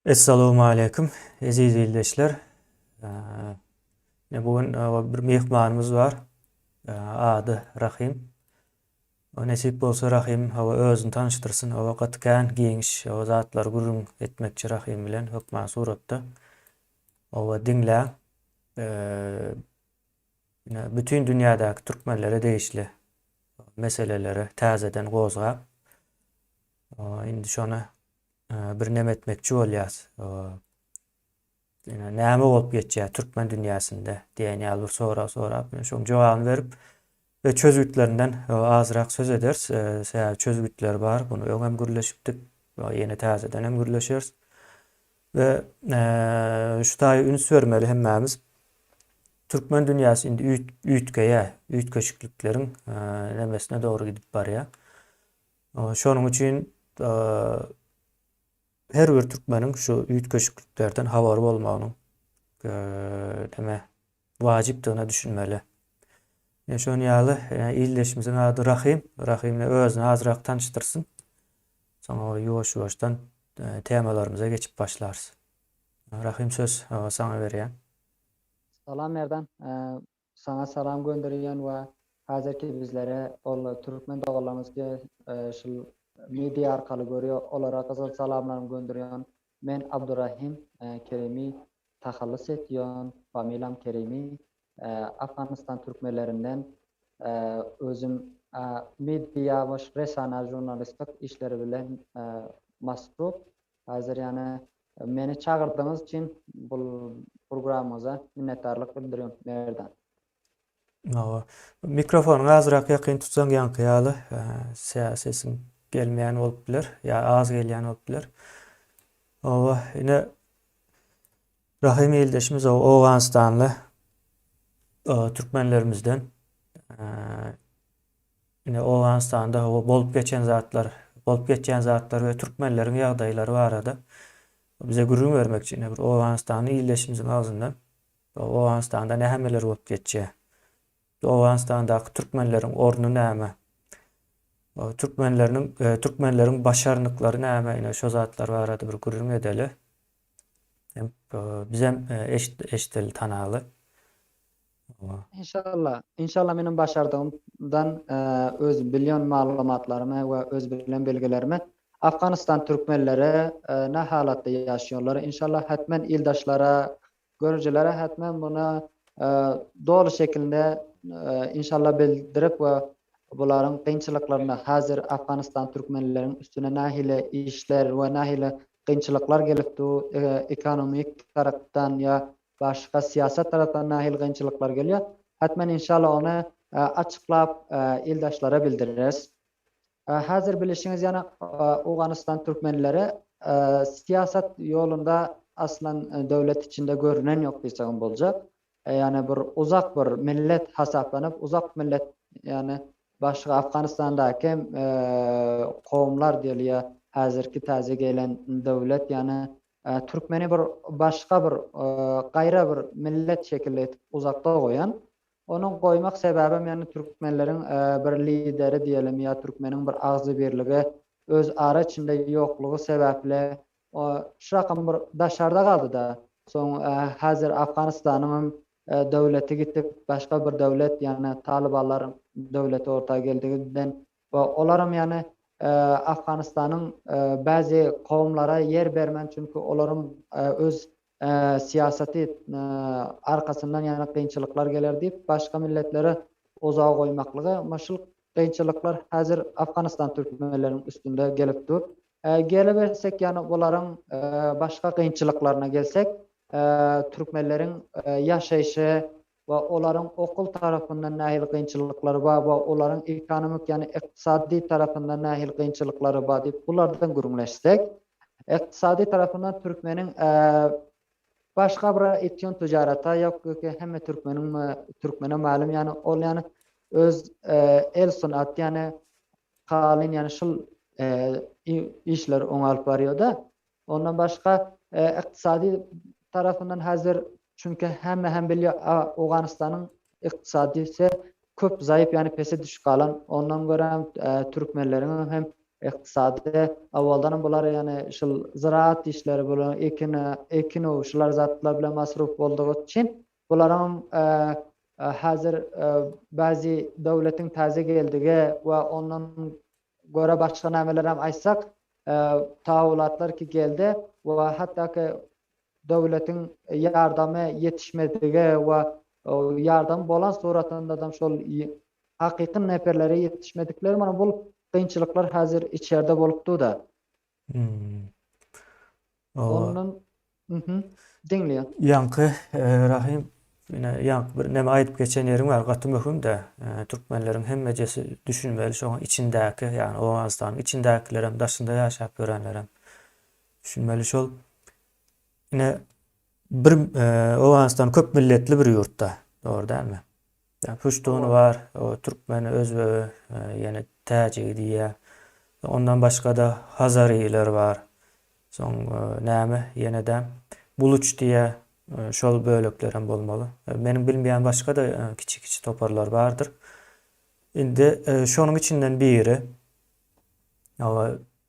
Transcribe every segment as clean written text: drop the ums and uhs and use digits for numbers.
Essalawmaleýkim eziz ildeşler. Ine bu gün bir myhmanymyz bar. Ady Rahym. Nesip bolsa Rahym hawa özüni tanyşdyrsyn. Hawa gaty kän giňiş hawa zatlary gürrüň etmekçi Rahym bilen hökman suratda. Hawa diňläň. Ine bütin dünýädäki türkmenlere degişli meseleleri täzeden gozgap. Indi şony bir neme etmekçi bolýas. Ine näme bolup geçýär türkmen dünýäsinde diýen ýaly bir sorag sorap, şoň jogabyny berip we çözgütlerinden azrak söz ederis. Sebäbi çözgütleri bar. Bunu öň hem gürleşipdik. Ýene täzeden hem gürleşeris. We şu taýy üns bermeli hemmämiz. Türkmen dünýäsi indi üýtgeýär. Üýtgeşiklikleriň nemesine dogry gidip barýar. Şonuň üçin her bir türkmeniň şu üýtgeşikliklerden habary bolmagynyň neme wajypdygyna düşünmeli. Ine şonuň ýaly ildeşimiziň ady Rahym. Rahym özüni azrak tanyşdyrsyn. Soňra ýuwaş-ýuwaşdan temalarymyza geçip başlarys. Rahym söz saňa berýän. Salam Merdan. Saňa salam gönderýän we häzirki bizlere ol türkmen doganlarymyz ki şul media arkaly görýär olara gyzyl salamlarymy gönderýän men Abdurahim Kerimi tahallus etýän familiýam Kerimi Afganistan türkmenlerinden özüm media we resana žurnalistlik işleri bilen masrup häzir ýane Meni çagyrdygyňyz üçin bul programmyňyza minnetdarlyk bildirýän Merdan. Hawa. Mikrofonyňy azrak ýakyn tutsaň ýaňky ýaly sesiň gelmeýän bolup biler ýa az gelýän bolup biler. Hawa, ine Rahym ildeşimiz Owganystanly türkmenlerimizden Ine Owganystanda hawa bolup geçen zatlar, bolup geçýän zatlar we türkmenleriň ýagdaýlary barada bize gürrüň bermekçi. Ine bir Owganystanly ildeşimiziň agzyndan Owganystanda nämeler bolup geçýär? Owganystandaky türkmenleriň orny näme? Türkmenleriniň e, türkmenleriň başarnyklary näme? Ine şo zatlar barada bir gürrüň edeli. Hem e, bizem e, eşit eşideli, tanaly. Inşallah, inşallah meniň başardygymdan öz bilýän maglumatlarymy we öz bilen bilgilerimi Afganistan türkmenleri ne halatda ýaşýarlar inşallah hetmen ildaşlara görüjilere hetmen muny doly şekilde inşallah bildirip we bularyň kynçylyklaryny hazir Afganistan türkmenleriň üstüne nahili işler we nahili kynçylyklar gelip dur ekonomik tarapdan ýa Başga syýasat tarapdan nähili kynçylyklar gelýär? Hetmen inşallah ony açyklap ildeşlere bildireris. Häzir bilişiňiz ýaly Owganystan türkmenleri syýasat ýolunda aslan döwlet içinde görünen ýok diýsegem boljak. Ýani bir uzak bir millet hasaplanyp uzak millet ýani başga Afganistandaky kowumlar diýeli ýa häzirki täze gelen döwlet ýani Türkmeni bir başga bir gaýra bir millet şekilde etip uzakda goýan. Onuň goýmak sebäbem ýagny türkmenleriň bir lideri diýelim ýa türkmeniň bir agzybirligi öz ara içinde ýoklugy sebäpli şu rakam bir daşarda galdyda. Soň häzir Afganystanyň hem döwleti gitip başga bir döwlet ýagny talybanlaryň döwleti orta geldiginden We olaram ýany Afganystanyň bäzi kowumlara ýer bermän çünki olaryň öz syýasaty arkasyndan ýany kynçylyklar geler diýip başga milletlere uzaga goýmaklygy şul kynçylyklar häzir Afganystan türkmenleriniň üstünde gelip dur. Gelebersek ýany bularyň başga kynçylyklaryna gelsek türkmenleriň ýaşaýşy we olaryň okul tarapyndan nähili kynçylyklary bar we olaryň ekonomik ýagny ykdysady tarapyndan nähili kynçylyklary bar diýip bulardan gürrüňleşsek, ykdysady tarapyndan türkmeniň başga bir etýän tijarata ýok hemme türkmeniň türkmene mälim ýagny ol ýagny öz el sunat ýagny kalyn ýagny şul işleri oňa alyp barýarda. Ondan başga ykdysady tarapyndan häzir çünki hemme hem bilýär Owganystanyň ykdysadyýeti köp zaýyp ýagny pese düşüp galan. Ondan görä türkmenleriň hem. Ykdysady awaldanam bular ýani şul ziraat işleri bular ekin ekin şular zatlar bilen masruf boldugy üçin bularyň häzir bäzi döwletiň täze geldigi we ondan görä başga nämelerem aýtsak tawulatlar ki geldi we hatda ki döwletiň ýardamy ýetişmedigi we ýardam bolan suratynda-da şol hakyky neperlere ýetişmedikleri mana bul kynçylyklar häzir içerde bolup dur-da. Hmm. Ondan mhm diňleýän. Ýaňky Rahym ine ýaňky bir neme aýdyp geçen ýeriň bar gaty möhüm-de türkmenleriň hemmejesi düşünmeli şoň içindäki ýagny Owganystanyň içindäkilerem daşynda ýaşap ýörenlerem düşünmeli şol ine bir Owganystan köp milletli bir ýurtda dogry dälmi? Puştuny bar, türkmeni, özbegi, ýene täjigi diýýär. Ondan başga-da hazarylar bar. Soň näme ýene-de buluç diýýär. Şol böleklerem bolmaly. Meniň bilmeýän başga-da kiçi-kiçi toparlar bardyr. Indi şonuň içinden biri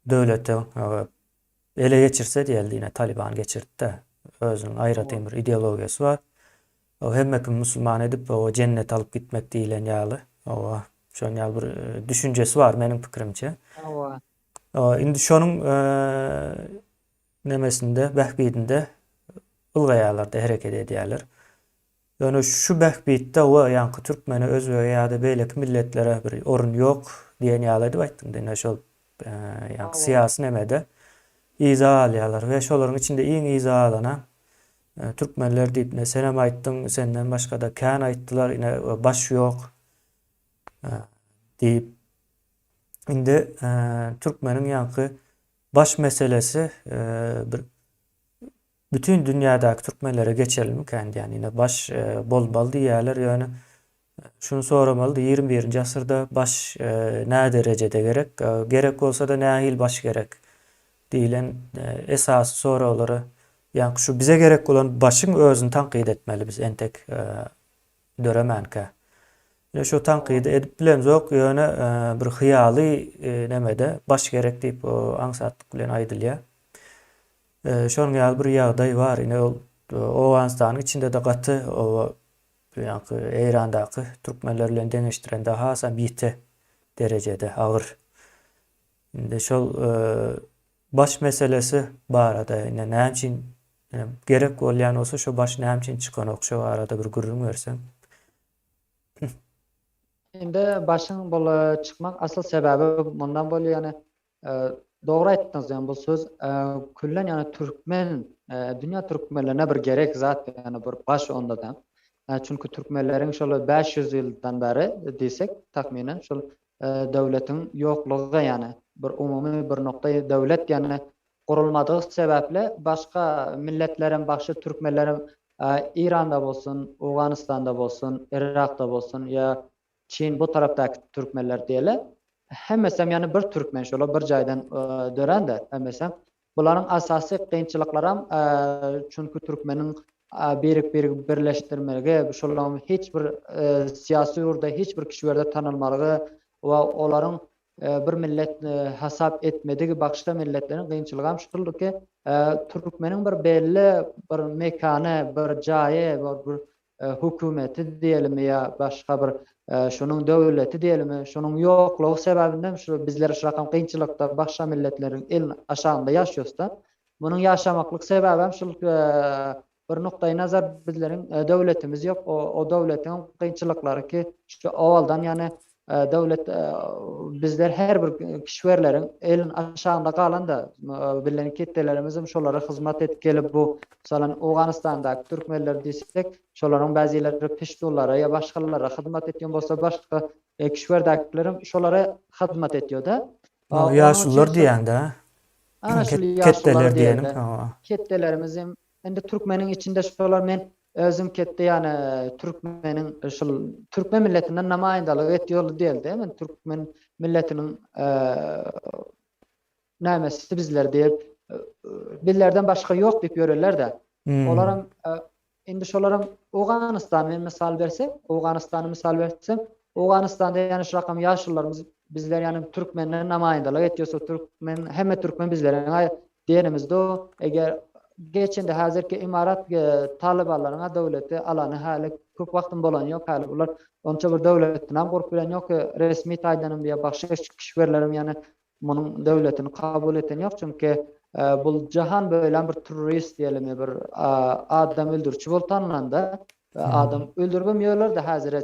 döwlete ele geçirse diýeli, ine Taliban geçirdi-de. Özüniň aýratyn bir ideologiýasy bar. O hemme kim musulman edip o jennete alyp gitmek diýilen ýaly. Owa, şon ýaly bir düşünjesi bar meniň pikirimçe. Owa. Indi şonuň nemesinde, bähbidinde ylgaýarlar-da, hereket edýärler. Ýöne şu bähbitde owa ýaňky türkmene, özbege ýa-da beýleki milletlere bir orun ýok diýen ýaly edip aýtdyň-da, ine şol ýaňky syýasy nemede yza galýarlar we şolaryň içinde iň yza galana Türkmenler diýip ine senem aýtdyň, senden başga-da kän aýtdylar, ine baş ýok diýip. Indi türkmeniň ýaňky baş meselesi bir bütin dünýädäki türkmenlere geçerlimikän diýýän. Ine baş bolmaly diýýärler, ýöne şuny soramaly, 21-nji asyrda baş nä derejede gerek, gerek bolsa-da nähili baş gerek diýlen esasy soraglara, ýaňky şu bize gerek bolan başyň özüni tankyt etmeli biz entek döremänkä. Ine şu tankydy edip bilemzok, ýöne bir hyýaly nemede baş gerek diýip aňsatlyk bilen aýdylýar. Şonuň ýaly bir ýagdaý bar. Ine ol Owganystanyň içinde-de gaty ýaňky Eýrandaky türkmenler bilen deňeşdirende hasam ýiti derejede agyr. Indi şol baş meselesi barada indi näme üçin gerek bolýan bolsa şo baş näme üçin çykanok şo barada bir gürrüň berseň. Indi başyň bul çykmak asyl sebäbi mundan bolýar ýani dogry aýtdyňyz ýani bu söz küllen ýani türkmen dünýä türkmenlerine bir gerek zat ýani bir baş onda da. Çünki türkmenleriň şol 500 ýyldan bäri diýsek takmynan şol döwletiň ýoklugy ýany bir umumy bir nokta döwlet ýany gurulmadygy sebäpli başga milletlerem başga türkmenlerem Eýranda bolsun, Owganystanda bolsun, Yrakda bolsun ýa Çin bu tarapdaky türkmenler diýeli hemmesem ýany bir türkmen şolar bir jaýdan dörände hemmesem Bularyň asasy kynçylyklaram çünki türkmeniň birik-birigi birleşdirmegi, şolaryň hiç bir syýasy ugurda hiç bir kişi ýerde tanalmalygy we olaryň bir millet hasap etmedigi başga milletleriň kynçylygam şuldur ki, türkmeniň bir belli bir mekany, bir jaýy, bir hökümeti diýelimi ýa başga bir şonuň döwleti diýelimi, şonuň ýoklugy sebäbinden şu bizler şu rakam kynçylykda başga milletleriň elin aşagynda ýaşýosda. Munuň ýaşamaklyk sebäbem şul bir nukdaý nazar bizleriň döwletimiz ýok. O, o döwletiň kynçylyklary ki şu owaldan ýany döwlet bizler her bir kişiwerleriň elin aşagynda galan-da bilen ketdelerimizem şolara hyzmat edip gelip bu mesalan Owganystandaky türkmenler diýsek şolaryň bäzileri peştunlara ýa başgalara hyzmat etýän bolsa başga kişiwerdäkilerem şolara hyzmat etýär-de. Ýaşulular diýýäň-dä. Ana şul Ketdeler diýenim. Ketdelerimiz hem Indi türkmeniň içinde şolar men özüm ketde ýany türkmeniň şul türkmen milletinden namaýyndalyk etýorly diýelde men türkmen milletiniň nämesi bizler diýip bizlerden başga ýok diýip ýörerler-de. Olaram indi şolaram Owganystan men mysal bersem, Owganystany mysal bersem, Owganystanda ýany şu rakam ýaşulularymyz. Bizler ýani türkmenden namaýyndalyk etýärse türkmen hemme türkmen bizleriň diýenimizde o eger geçende häzirki imarat talybanlaryň döwleti alany häli köp wagtym bolany ýok häli bular onça bir döwletini hem gurup bilen ýok resmi taýdanam ýa başga kişilerem ýani munuň döwletini kabul eten ýok çünki bul jahan bölen bir terrorist diýelimi bir adam öldürüji bolup tanylanda adam öldüribem ýörler-de häzire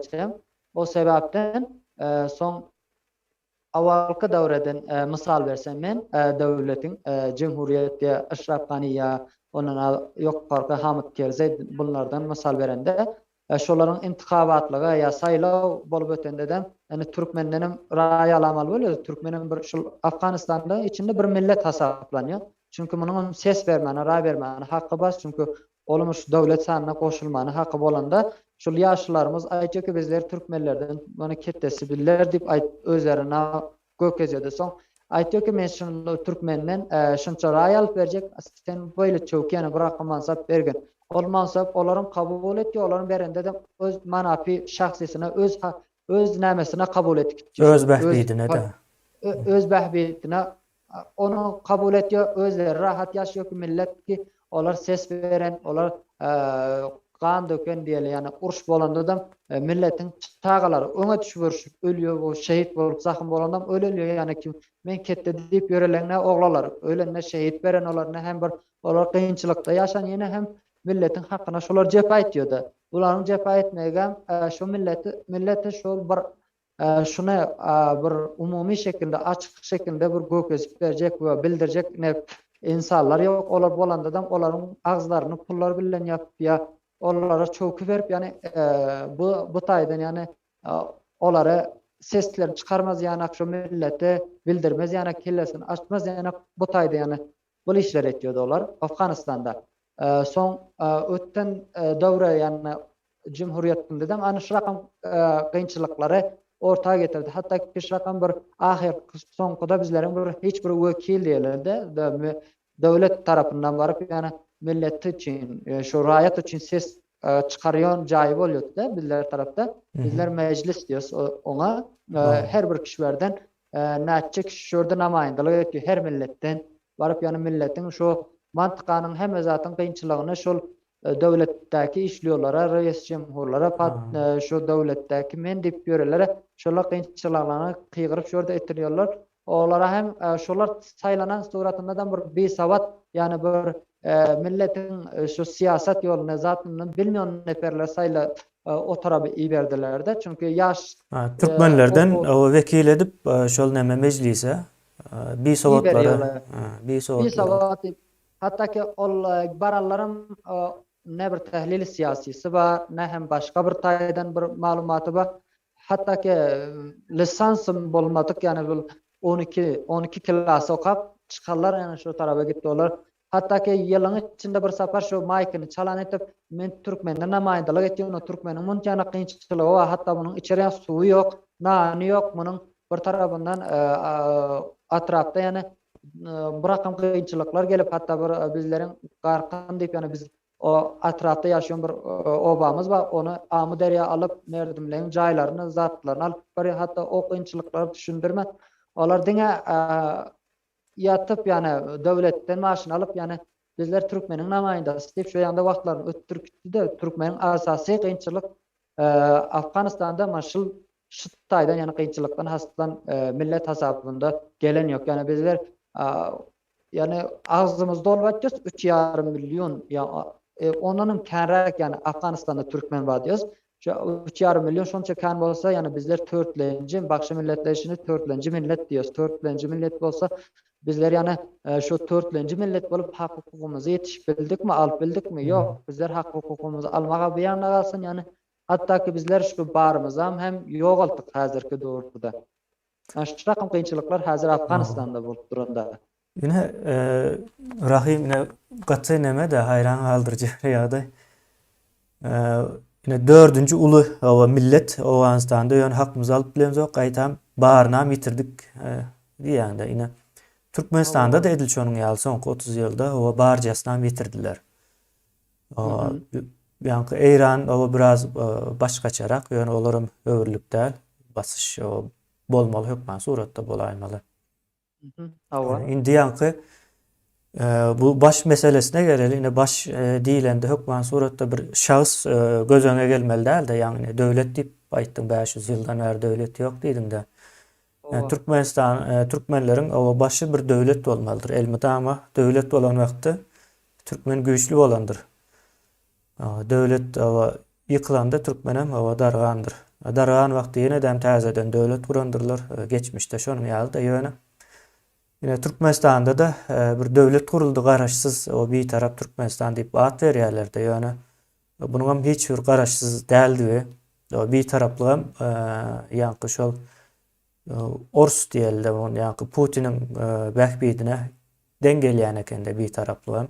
O sebäpden soň awalky döwreden mysal bersem men döwletiň Jemhuriýet ýa Aşraf Gani ýa ondan ýokarky Hamid Kerzeý bunlardan mysal berende şolaryň intihabatlygy ýa saýlaw bolup ötendedem ýani türkmendenem raý alamaly bolýar türkmenem bir şul Afganystanda içinde bir millet hasaplanýar çünki munuňam ses bermäne raý bermäne haky bar çünki Olam şu döwlet sanyna goşulmana haky bolanda şul ýaşlylarymyz aýtýa ki bizler türkmenlerden muny ketdesi biller diýip aýt özlerine gökezýede soň aýtýa ki men şul türkmenden şunça raý alyp berjek sen beýle çöwki ýene bir haky mansap bergin ol mansap olaryň kabul etýä olaryň berende de öz manapy şahsysyna öz öz nämesine kabul etip gitýär öz bähbidine de öz bähbidine Ony kabul etýär, özleri rahat ýaşaýar ki millet ki olar ses beren, olar gan döken diýeli, ýagny uruş bolanda-da milletiň çagalary öňe düşüp urşup ölýär, bu şehit bolup zahym bolandam ölülýär, ýagny kim men ketde diýip ýöreleň ne oglanlar ölende şehit beren olar ne hem bir olar kynçylykda ýaşan ýene hem milletiň hakyna şolar jepa etýär-de. Bularyň jepa etmegem şu milleti milleti şol bir Şuny bir umumy şekilde, açyk şekilde bir görkezip berjek we bildirjek ne insanlar ýok. Olar bolandadam olaryň agzlaryny pullar bilen ýapyp ýa olara çöwki berip, ýagny bu bu taýdan ýagny olary seslerini çykarmaz ýanak şu millete bildirmez ýanak kellesini açmaz ýanak bu taýda ýagny bul işler etýärdi olar Afganistanda. Soň öten döwre ýagny Jumhuriýetindedem ana şu rakam kynçylyklary orta getirdi. Hatda ki şu rakam bir ahyrky soňkuda bizleriň bir hiç bir wekil diýilende döwlet tarapyndan baryp ýagny milleti üçin şu raýat üçin ses çykarýan jaýy bolýardy bizler tarapda. Bizler mejlis diýýäs oňa. Her bir kişilerden näçe kişi şu ýerde namaýyndalyk etdi her milletden baryp ýagny milletiň şu mantykanyň hemme zatyň kynçylygyny şol döwletdäki işliýorlara, reýes-jemhurlara, şu döwletdäki men diýip ýörelere şolar kynçylyklaryny kygyryp şu ýerde etdirýärler. Olara hem şolar saýlanan suratynda-da bir bisawat, ýagny bir milletiň şu syýasat ýoluny, zatyny bilmeýän neperleri saýla o taraba iberdiler-de. Çünki ýaş Türkmenlerden wekil edip şol näme mejlise bisowatlary, bisowatlary. Bisawat diýip Hatda ki ol baranlaram ne bir tählil syýasysy bar, ne hem başga bir taýdan bir maglumaty bar. Hatda ki lisansym bolmadyk, ýagny bul 12, 12 klas okap çykanlar ýagny şu taraba gitdi olar. Hatda ki ýylyň içinde bir sapar şu maýkyny çalan etip, men türkmenden namaýyndalyk etýän, o türkmeniň munça kynçylygy bar, hatda munuň içerýän suwy ýok, nany ýok, munuň bir tarapyndan atrapda ýagny bir rakam kynçylyklar gelip, hatda bir bizleriň Garkan diýip, ýagny biz o atrapda ýaşaýan bir obamyz bar, ony Amyderýa alyp, merdimleň jaýlaryny, zatlaryny alyp barýar, hatda o kynçylyklary düşündirme. Olar diňe ýatyp, ýagny döwletden maşyn alyp, ýagny bizler türkmeniň namaýyndasy diýip, şu ýanda wagtlaryny ötdürip gitdi-de, türkmeniň asasy kynçylyk Afganistanda maşyl şu taýdan ýagny kynçylykdan hasdan millet hasabynda gelen ýok. Ýagny bizler ýagny agzymyz dolup aýtýarys 3,5 million ýa ondan hem känräk ýagny Afganistanda türkmen bar diýýäs. Şu 3,5 million şonça kän bolsa ýagny bizler törtlenji bagşy milletler içinde törtlenji millet diýýäs. Törtlenji millet bolsa bizler ýagny şu törtlenji millet bolup hak hukugymyzy ýetişip bildikmi, alyp bildikmi? Ýok. Bizler hak hukugymyzy almaga bu ýanda galsyn ýagny Hatda ki bizler şu barymyzam hem ýogaltdyk häzirki döwürde. Şu rakam kynçylyklar häzir Afganistanda bolup duranda. Ine Rahym ine gaty neme-de haýran galdyryjy bir ýagdaý. Ine dördünji uly hawa millet Owganystanda ýöne hakymyzy alyp bilemzok gaýtam barynam ýitirdik diýýäňde ine Türkmenistanda-da edil şonuň ýaly soňky 30 ýylda hawa barjasynam ýitirdiler. Ýaňky Eýran o biraz başgaçarak, ýöne olaram höwürlik däl. Basyş o. bolmaly hökman suratda bolaýmaly. Hawa. Indi ýaňky bu baş meselesine geleli. Indi baş diýlende hökman suratda bir şahs göz öňe gelmeli däl-de, ýagny döwlet diýip aýtdyň, 500 ýyldan bäri döwlet ýok diýdiň-de. Türkmenistan türkmenleriň oba başy bir döwlet bolmalydyr. Elmydama döwlet bolan wagtda türkmen güýçli bolandyr. Döwlet oba ýykylanda türkmenem oba dargandyr. Dargan wagty ýene-de täzeden döwlet gurandyrlar. Geçmişde şonuň ýaly-da ýöne ine Türkmenistanda-da bir döwlet guruldy garaşsyz o bitarap Türkmenistan diýip at berýärler-de ýöne bunuňam hiç bir garaşsyz däldigi bitaraplygam ýaňky şol ors diýeli-de ýaňky Putiniň bähbidine deň gelýän ekende bitaraplygam.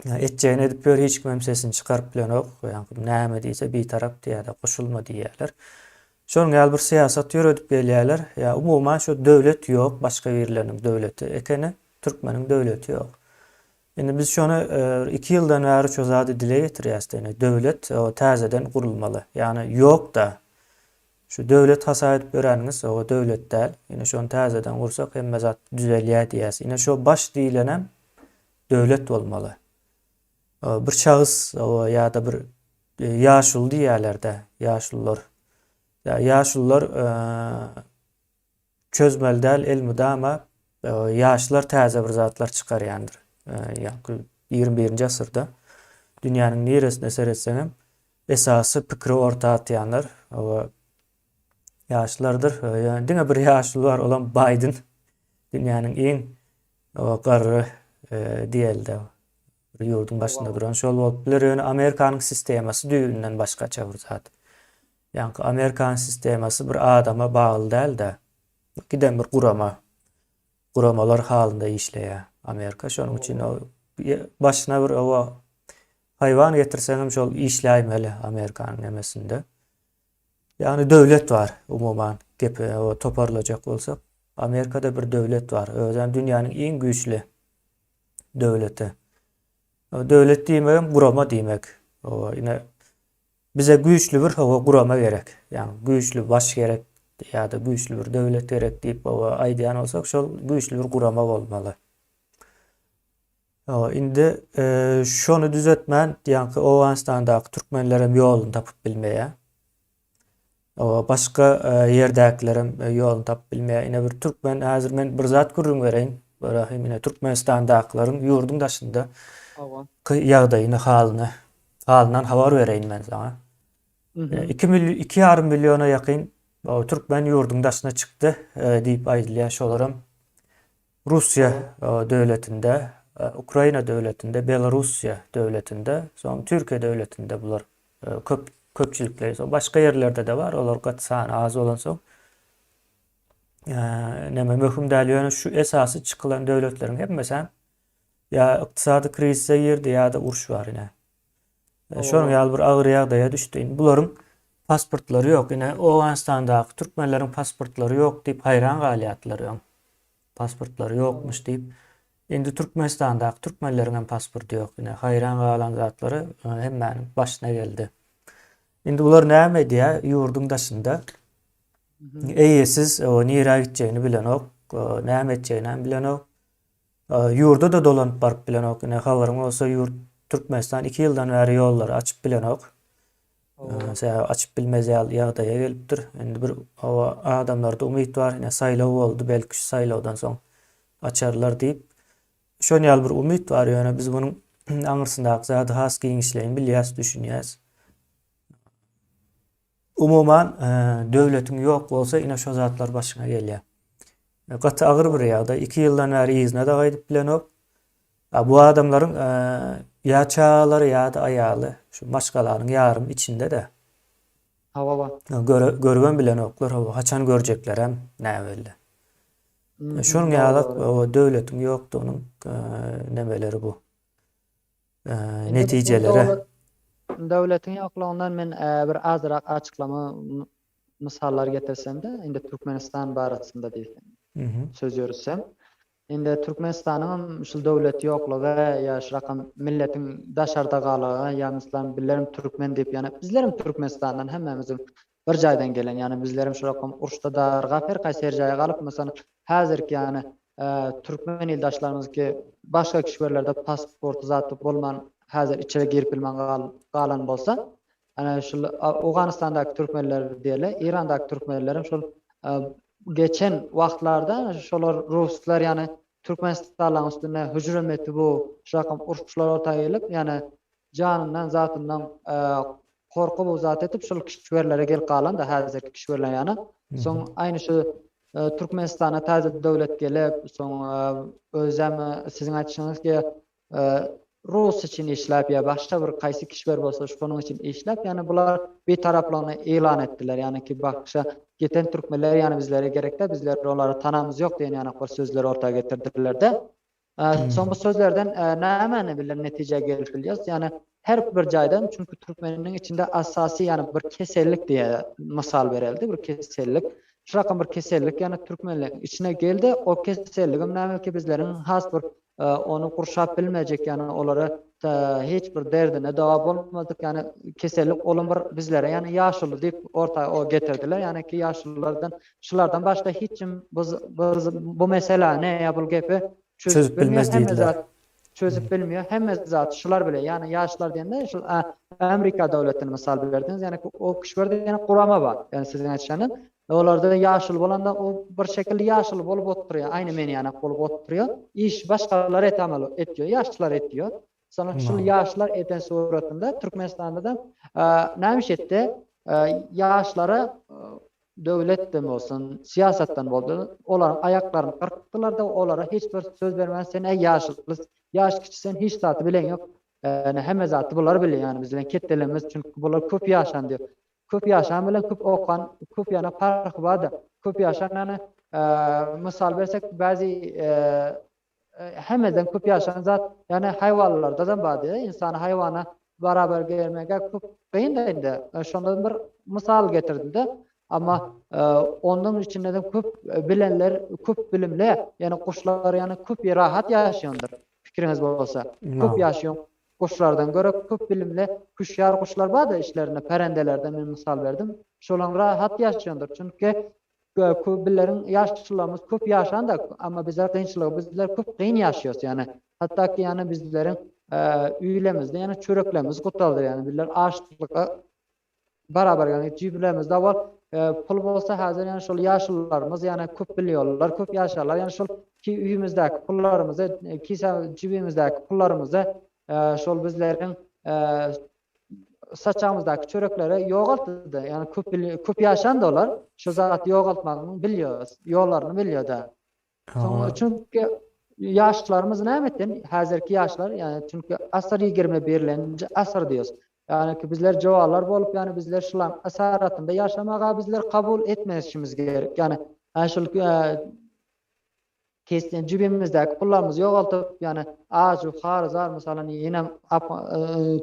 Etjegini edip ýör, hiç kimem sesini çykaryp bilenok. Ýaňky näme diýse bitarap diýýärler, goşulma diýýärler. Şonuň ýaly bir syýasat ýöredip gelýärler. Ýa umuman şu döwlet ýok, başga birileriniň döwleti ekeni, türkmeniň döwleti ýok. Indi biz şony 2 ýyldan bäri şu zady dile getirýäs ýöne döwlet täzeden gurulmaly. Ýagny ýok-da. Şu döwlet hasap edip ýöreniňiz o döwlet däl. Ine şony täzeden gursak hemme zat düzelýär diýýäs. Ine şo baş diýlenem döwlet bolmaly. Bir şahs ýa-da bir ýaşuly diýýärler-de, ýaşulular. Ýa ýaşulular çözmeli däl elmydama ýaşlar täze bir zatlar çykarýandyr. Ýa-da 21-nji asyrda dünýäniň niresine seretseňem esasy pikiri orta atýanlar ýaşlardyr. Ýöne diňe bir ýaşuly bar, olam Baýden. Dünýäniň iň garry diýelde bir ýurduň başynda duran şol bolup biler. Ýöne Amerikanyň sistemasy düýbünden başgaça bir zat. Ýaňky Amerikanyň sistemasy bir adama bagly däl-de, giden bir gurama, guramalar halynda işleýär Amerika. Şonuň üçin o başyna bir owa haýwan getirseňem şol işläýmeli Amerikanyň nemesinde. Ýagny döwlet bar umuman gepi toparlajak bolsak. Amerikada bir döwlet bar. Özem dünýäniň iň güýçli döwleti. Döwlet diýmegem gurama diýmek. Ine bize güýçli bir hawa gurama gerek. Ýagny güýçli baş gerek ýa-da güýçli bir döwlet gerek diýip aýdýan bolsak, şol güýçli bir gurama bolmaly. Indi şony düzetmän, ýaňky Owganystandaky türkmenlerem ýoluny tapyp bilmeýär. Başga ýerdäkilerem ýoluny tapyp bilmeýär. Ine bir türkmen, häzir men bir zat gürrüň bereýin. Rahim ine Türkmenistandakylaryň ýurduň daşynda ýagdaýyny, halyny, halyndan habar bereýin men saňa. 2 milli, 2,5 milliona ýakyn türkmen ýurduň daşyna çykdy diýip aýdylýar. Şolaram Russiýa döwletinde, Ukraina döwletinde, Belarussiýa döwletinde, soň Türkiýe döwletinde bular köp köpçülikleýin. Soň başga ýerlerde-de bar, olar gaty sany az bolansoň näme möhüm däl, ýöne şu esasy çykylan döwletleriň hemmesi ýa ykdysady krizise girdi ýa-da uruş bar ine. Şonuň ýaly bir agyr ýagdaýa düşdi. Indi bularyň pasportlary ýok. Ine Owganystandaky türkmenleriň pasportlary ýok diýip haýran galýardylar öň. Pasportlary ýokmuş diýip. Indi Türkmenistandaky türkmenleriň hem pasporty ýok. Ine haýran galan zatlary hemmäniň başyna geldi. Indi bular näme edýär? Ýurduň daşynda eýesiz, nirä gitjegini bilenok, näme etjegini hem bilenok. Ýurda-da dolanyp baryp bilenok. Ine habaryň bolsa ýurt Türkmenistan 2 ýyldan bäri ýollary açyp bilenok. Sebäbi açyp bilmez ýaly ýagdaýa gelipdir. Indi bir hawa adamlarda umyt bar. Ine saýlaw boldy, belki şu saýlawdan soň açarlar diýip. Şon ýaly bir umyt bar, ýöne biz munuň aňyrsyndaky zady has giňişleýin bilýäs, düşünýäs. Umuman, döwletiň ýok bolsa, ine şo zatlar başyňa gelýär. Gaty agyr bir ýagdaý. 2 ýyldan bäri yzyna-da gaýdyp bilenok. Bu adamlaryň ýa çagalary, ýa-da aýaly şu maşgalanyň ýarymy içinde-de. Hawa. Görübem bilenoklar, hawa, haçan görjeklerem näbelli. Şonuň ýaly döwletiň ýokdugynyň nemeleri bu. netijelere. Döwletiň ýoklugyndan men bir azrak açyklama mysallar getirsemde, indi Türkmenistan barasynda diýsem, söz ýörütsem. Indi Türkmenistanyňam şul döwlet ýoklugy ýa şu rakam milletiň daşarda galygy ýa myslan bizlerem türkmen diýip ýa bizlerem Türkmenistandan hemmämiziň. bir jaýdan gelen ýani bizlerem şu rakam uruşda dargap her kaýsy her jaýa galyp mesalan häzirki ýani türkmen ildaşlarymyzki başga kişwerlerde pasporty zat bolman häzir içeri girip bilmän galan bolsa ana şul Owganystandaky türkmenler diýeli Eýrandaky türkmenlerem şol geçen wagtlarda şolar ruslar ýani Türkmenistanlaryň üstüne hüjüm etdi bu şu rakam uruşlar orta gelip ýani janyndan zatyndan gorkup uzat etip şol kişwerlere gelip galan da häzirki kişwerler ýana. Soň aýny şu Türkmenistana täze döwlet gelip, soň özem siziň aýtşyňyz ki rus üçin işläp ýa başga bir kaýsy kişwer bolsa şonuň üçin işläp, ýani bular bitaraplygyny yglan etdiler. Ýani ki başga geten türkmenler ýani bizlere gerekde, bizler olary tanamyz ýok diýen ýanak bir sözleri orta getirdiler-de. Soň bu sözlerden nämäni bilen netijä gelip bilýäris? Ýagny her bir jaýdan, çünki türkmeniniň içinde asasy ýagny bir kesellik diýe mysal bereldi, bir kesellik. Şu rakam bir kesellik ýagny türkmenleriň içine geldi. O keselligem näme ki bizleriň has bir ony gurşap bilmejek ýagny olara hiç bir derdine dawa bolmadyk ýagny kesellik olam bir bizlere ýagny ýaşuly diýip orta o getirdiler. Ýagny ki ýaşululardan Şulardan başga hiç kim bu bu meseläni ýa bu gepi çözüp bilmez diýdiler. Çözüp bilmeýär. Hemme zat şular bilen, ýagny ýaşlar diýende şul Amerika döwletini mysal berdiňiz. Ýagny o kişilerde ýene gurama bar. Ýagny siziň aýtşanyňyz. Olarda ýaşuly bolanda o bir şekilde ýaşuly bolup oturýar. Aýny men ýanak bolup oturýar. Iş başgalar etamaly etýär. Ýaşlar etýär. Soňra şul ýaşlar eden suratynda Türkmenistanda da näme iş etdi? Ýaşlara döwletden bolsun, syýasatdan bolsun, olaryň aýaklaryny gyrkdylar-da, olara hiç bir söz bermän, sen äý ýaşuly, ýaş kiçi sen hiç zady bileň ýok, ýöne hemme zady bular bilýär, ýagny biz bilen ketdelerimiz, çünki bular köp ýaşan diýip. Köp ýaşan bilen köp okan, köp ýana parhy bar-da. Köp ýaşan ýagny, mysal bersek, bäzi hemmeden köp ýaşan zat, ýagny haýwanlardadam bar diýýär. Ynsany haýwana barabar gelmege köp kyn da indi. Şondan bir mysal getirdim-de. Amma ondan içinde de köp bilenler, köp bilimli, ýagny guşlar ýagny köp rahat ýaşaýandyr. Pikiriňiz bolsa. Köp ýaşaýan guşlardan görä köp bilimli, hüşýar guşlar bar-da içlerinde, perendelerden men mysal berdim. Şolaň rahat ýaşaýandyr. Çünki Köp billeriň ýaşlylarymyz köp ýaşanda, amma bizler kynçylygy bizler köp kyn ýaşýas ýany. Hatda ki ýany bizleriň öýlemizde ýany çöreklerimiz gutaldy ýany bizler açlyga barabar ýany jübülerimizde bar pul bolsa häzir ýany şol ýaşlylarymyz ýany köp bilýärler, köp ýaşarlar ýany şol ki öýümizdäki pullarymyzy kise jübimizdäki pullarymyzy şol bizleriň saçagymyzdaky çörekleri ýogaltdy-da. Ýagny köp köp ýaşan-da olar, şu zat ýogaltmagyň bilýär, ýollaryny bilýär-de. Soň çünki ýaşlarymyz näme etdi? Häzirki ýaşlar, ýagny çünki asyr 21-nji asyr diýýäs. Ýagny ki bizler jowalar bolup, ýagny bizler şulaň asaratynda ýaşamaga bizler kabul etmesimiz gerek. Ýagny şul Kesden jübimizdäki pullarymyzy ýogaltyp, ýagny aju, har-zar, mysalan, ýenem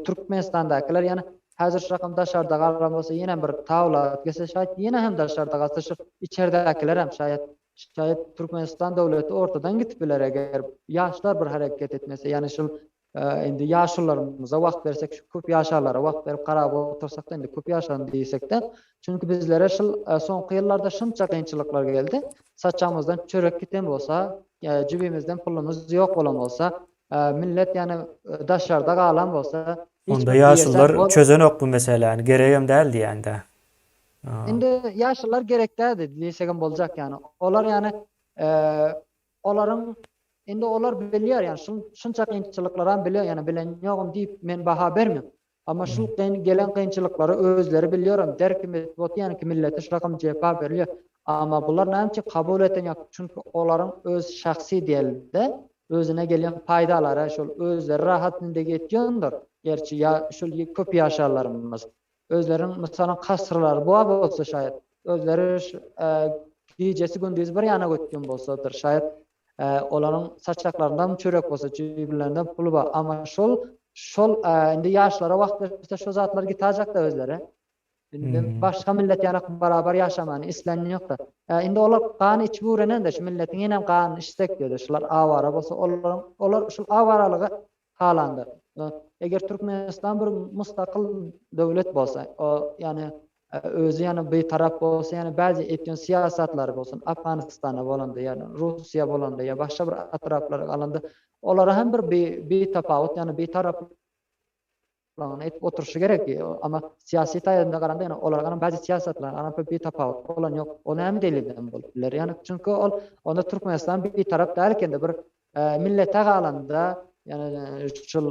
Türkmenistandakylar, ýagny häzir şu rakam daşarda galan bolsa, ýenem bir tawla gelse şaýat ýene hem daşarda galsa şu içerdäkiler hem şaýat şaýat Türkmenistan döwleti ortadan gidip biler eger ýaşlar bir hereket etmese, ýagny şul Indi ýaşulularymyza wagt bersek, şu köp ýaşarlara wagt berip garap otursakda indi köp ýaşan diýsekde, çünki bizlere şul soňky ýyllarda şunça kynçylyklar geldi. Saçagymyzdan çörek giten bolsa, jübimizden pulumyz ýok bolan bolsa, millet ýani daşarda galan bolsa, Onda ýaşulular çözenok bu meseläni, geregem däl diýýäňdä. Indi ýaşulular gerek däldi diýsegem boljak ýani. Olar ýani Olaryň indi olar bilýär ýani şun şunça kynçylyklaram bilýär ýani bilen ýogum diýip men baha bermen. Amma şul kyn gelen kynçylyklary özleri bilýärem derki metbugat ýani ki millete şu rakam jepa berilýär. Amma bular näme üçin kabul eten ýok çünki olaryň öz şahsy diýelde özüne gelýän paýdalary şol özleri rahat zindegi etýändir. Gerçi ýa şul köp ýaşarlarymyz. Özleriniň mysalan kasrlary bar bolsa şaýat, özleri gijesi gündizi bir ýana götýän bolsadyr şaýat, olaryň saçaklarynda çörek bolsa, jübülerinde puly bar. Amma şol şol indi ýaşlara wagt berse şo zatlar gitajakda özleri. Indi başga millet ýanak barabar ýaşamany islän ýokda. Indi olar gany içip öwrenende şu milletiň ýenem ganyny içsek diýdi. Şular awara bolsa olaryň olar şul awaralygy halandyr. Eger Türkmenistan bir mustakyl döwlet bolsa, o ýagny. Özi ýani bitarap bolsa ýani bäzi etýän syýasatlary bolsun Afganistana bolanda ýani Russiýa bolanda ýa başga bir atraplara galanda olara hem bir bitapawut ýani bitaraplygyny etip oturyşy gerek ama syýasy taýdan garanda ýani olara garan bäzi syýasatlara garan bitapawut bolan ýok o näme delilden bolup biler ýani çünki ol onda Türkmenistan bitarap däl ekende bir millete galanda ýani şul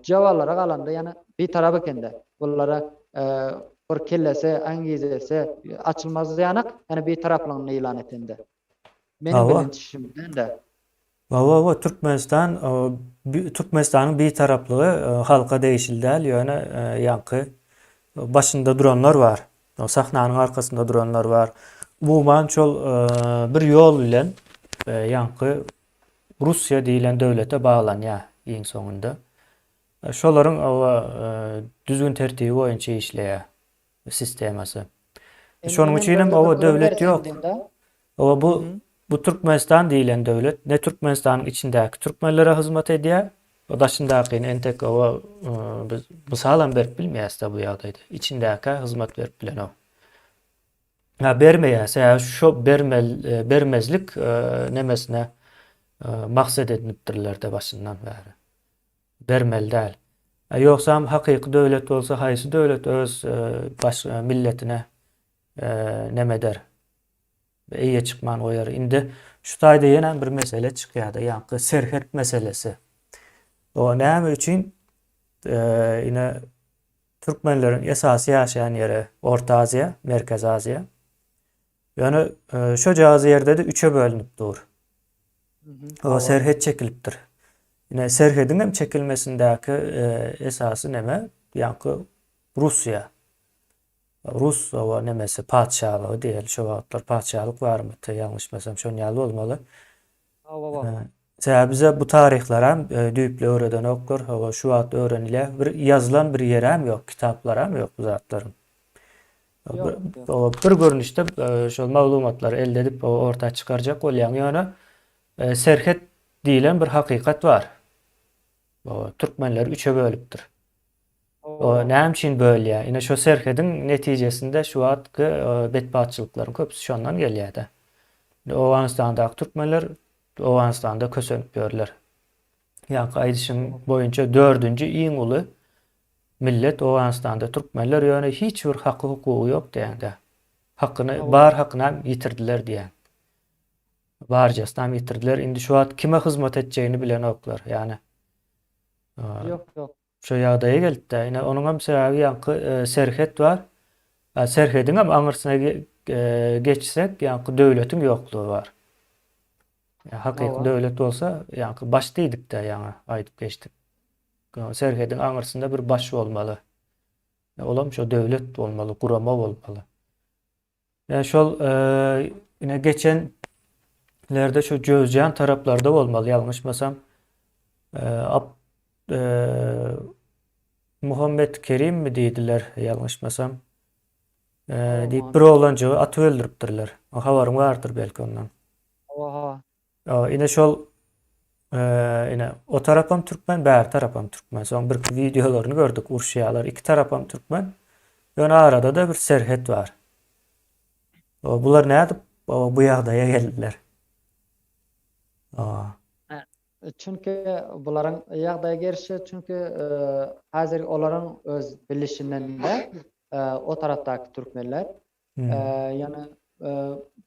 jawallara galanda ýani bitarap ekende bulara bir kellesi angizesi açylmaz ýanak ýani bitaraplygyny ýylan etende meniň bilinçimden de Hawa, hawa, Türkmenistan Türkmenistanyň bitaraplygy halka degişli däl, ýöne ýaňky başynda duranlar bar. Sahnanyň arkasynda duranlar bar. Umuman şol bir ýol bilen ýaňky Russiýa diýlen döwlete baglanýar iň soňunda. Şolaryň düzgün tertibi boýunça işleýär sistemasy. Şonuň üçin hem oba döwlet ýok. Oba bu bu Türkmenistan diýlen döwlet ne Türkmenistanyň içindäki türkmenlere hyzmat edýär, o daşyndakyny entek oba biz mysalam berip bilmeýäs-de bu ýagdaýda. Içindäkä hyzmat berip bilenok. Ýa bermeýär, sebäbi şo bermel bermezlik nemesine maksat edinipdirler-de başyndan bäri. Bermeli däl. Ýogsam hakyky döwlet bolsa haýsy döwlet öz baş milletine neme eder? Eýe çykman goýar. Indi şu taýda ýene bir mesele çykýar-da, ýaňky serhet meselesi. O näme üçin ine türkmenleriň esasy ýaşaýan ýeri Orta Aziýa, Merkezi Aziýa. Ýöne şojagaz ýerde-de üçe bölünip dur. O serhet çekilipdir. Ine serhediň hem çekilmesindäki esasy neme ýaňky Russiýa. Rus oba nemesi patyşalygy diýeli şo wagtlar patyşalyk barmydy ýalňyşmasam şon ýaly bolmaly. Hawa. Sebäbi bize bu taryhlaram düýpli öwredenoklar. Hawa şu wagt öwrenilýär. Bir ýazylan bir ýerem ýok, kitaplaram ýok bu zatlaryň. Bir görnüşde şol maglumatlary elde edip orta çykarjak bolýaň ýöne serhet diýlen bir hakykat bar. Türkmenleri üçe bölüpdir. O näme üçin bölýär? Ine şo serhediň netijesinde şu wagtky betbagtçylyklaryň köpüsi şondan gelýär-de. Owganystandaky türkmenler Owganystanda kösenip ýörler. Ýaňky aýdyşym boýunça dördünji iň uly millet Owganystanda türkmenler ýöne hiç bir haky hukugy ýok diýende. Hakyny bar hakynam ýitirdiler diýen. Barjasynam ýitirdiler. Indi şu wagt kime hyzmat etjegini bilenoklar. Ýani Ýok, ýok. Şo ýagdaýa geldi-dä. Ine onuňam sebäbi ýaňky serhet bar. Serhediňem aňyrsyna geçsek, ýaňky döwletiň ýoklugy bar. Hakyky döwlet bolsa, ýaňky baş diýdik-dä ýaňy aýdyp geçdik. Serhediň aňyrsynda bir baş bolmaly. Olam şo döwlet bolmaly, gurama bolmaly. Ýa şol ine geçen lerde şu Jöwzjan taraplarda bolmaly ýalňyşmasam. Ap Muhammet Kerimmi diýdiler ýalňyşmasam. Diýip bir oglanjygy atyp öldüripdirler. Habaryň bardyr belki ondan. Hawa. Ine şol ine o tarapam türkmen, bäri tarapam türkmen. Soň birki wideolaryny gördük, uruşýarlar. Iki tarapam türkmen. Ýöne arada-da bir serhet bar. Bular nädip bu ýagdaýa geldiler? Çünki bularyň ýagdaýa gelşi, çünki häzir olaryň öz bilişinden-de o tarapdaky türkmenler Ýöne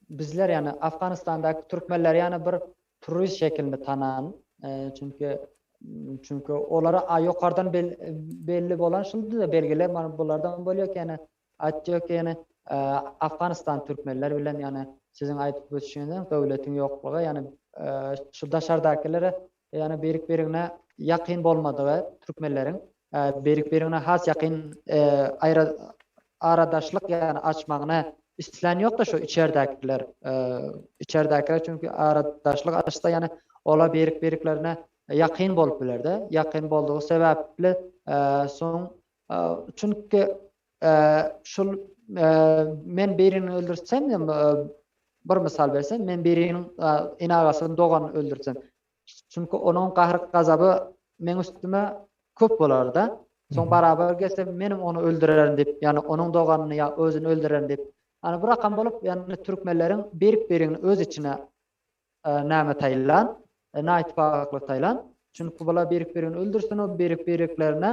bizler ýani Afganistandaky türkmenleri ýani bir turist şekilinde tanan. Çünki çünki olara ýokardan belli bolan şuldy-da belgiler mana bulardan bolýar ki ýani aýtjak ki ýani Afganistan türkmenler bilen ýani siziň aýdyp ötüşiňiz döwletiň ýoklugy ýani şu daşardakilere ýani birik-birigine ýakyn bolmadygy türkmenleriň birik-birigine has ýakyn aýra aradaşlyk ýani açmagyny islän ýokda şu içerdäkiler içerdäkiler çünki aradaşlyk açsa ýani olar birik-biriklerine ýakyn bolup bilerde ýakyn boldugy sebäpli soň çünki şul men birini öldürsem bir mysal bersem men biriniň ene agasyny doganyny öldürsem çünki onuň gahry gazaby meň üstüme köp bolarda. Soň barabar gelse menem ony öldürerin diýip, ýagny onuň doganyny ýa özüni öldürerin diýip. Ýagny bu rakam bolup, ýagny türkmenleriň birik-birigini öz içine näme taýlan, naittifaklyk taýlan. Çünki bular birik-birigini öldürsin, birik-biriklerine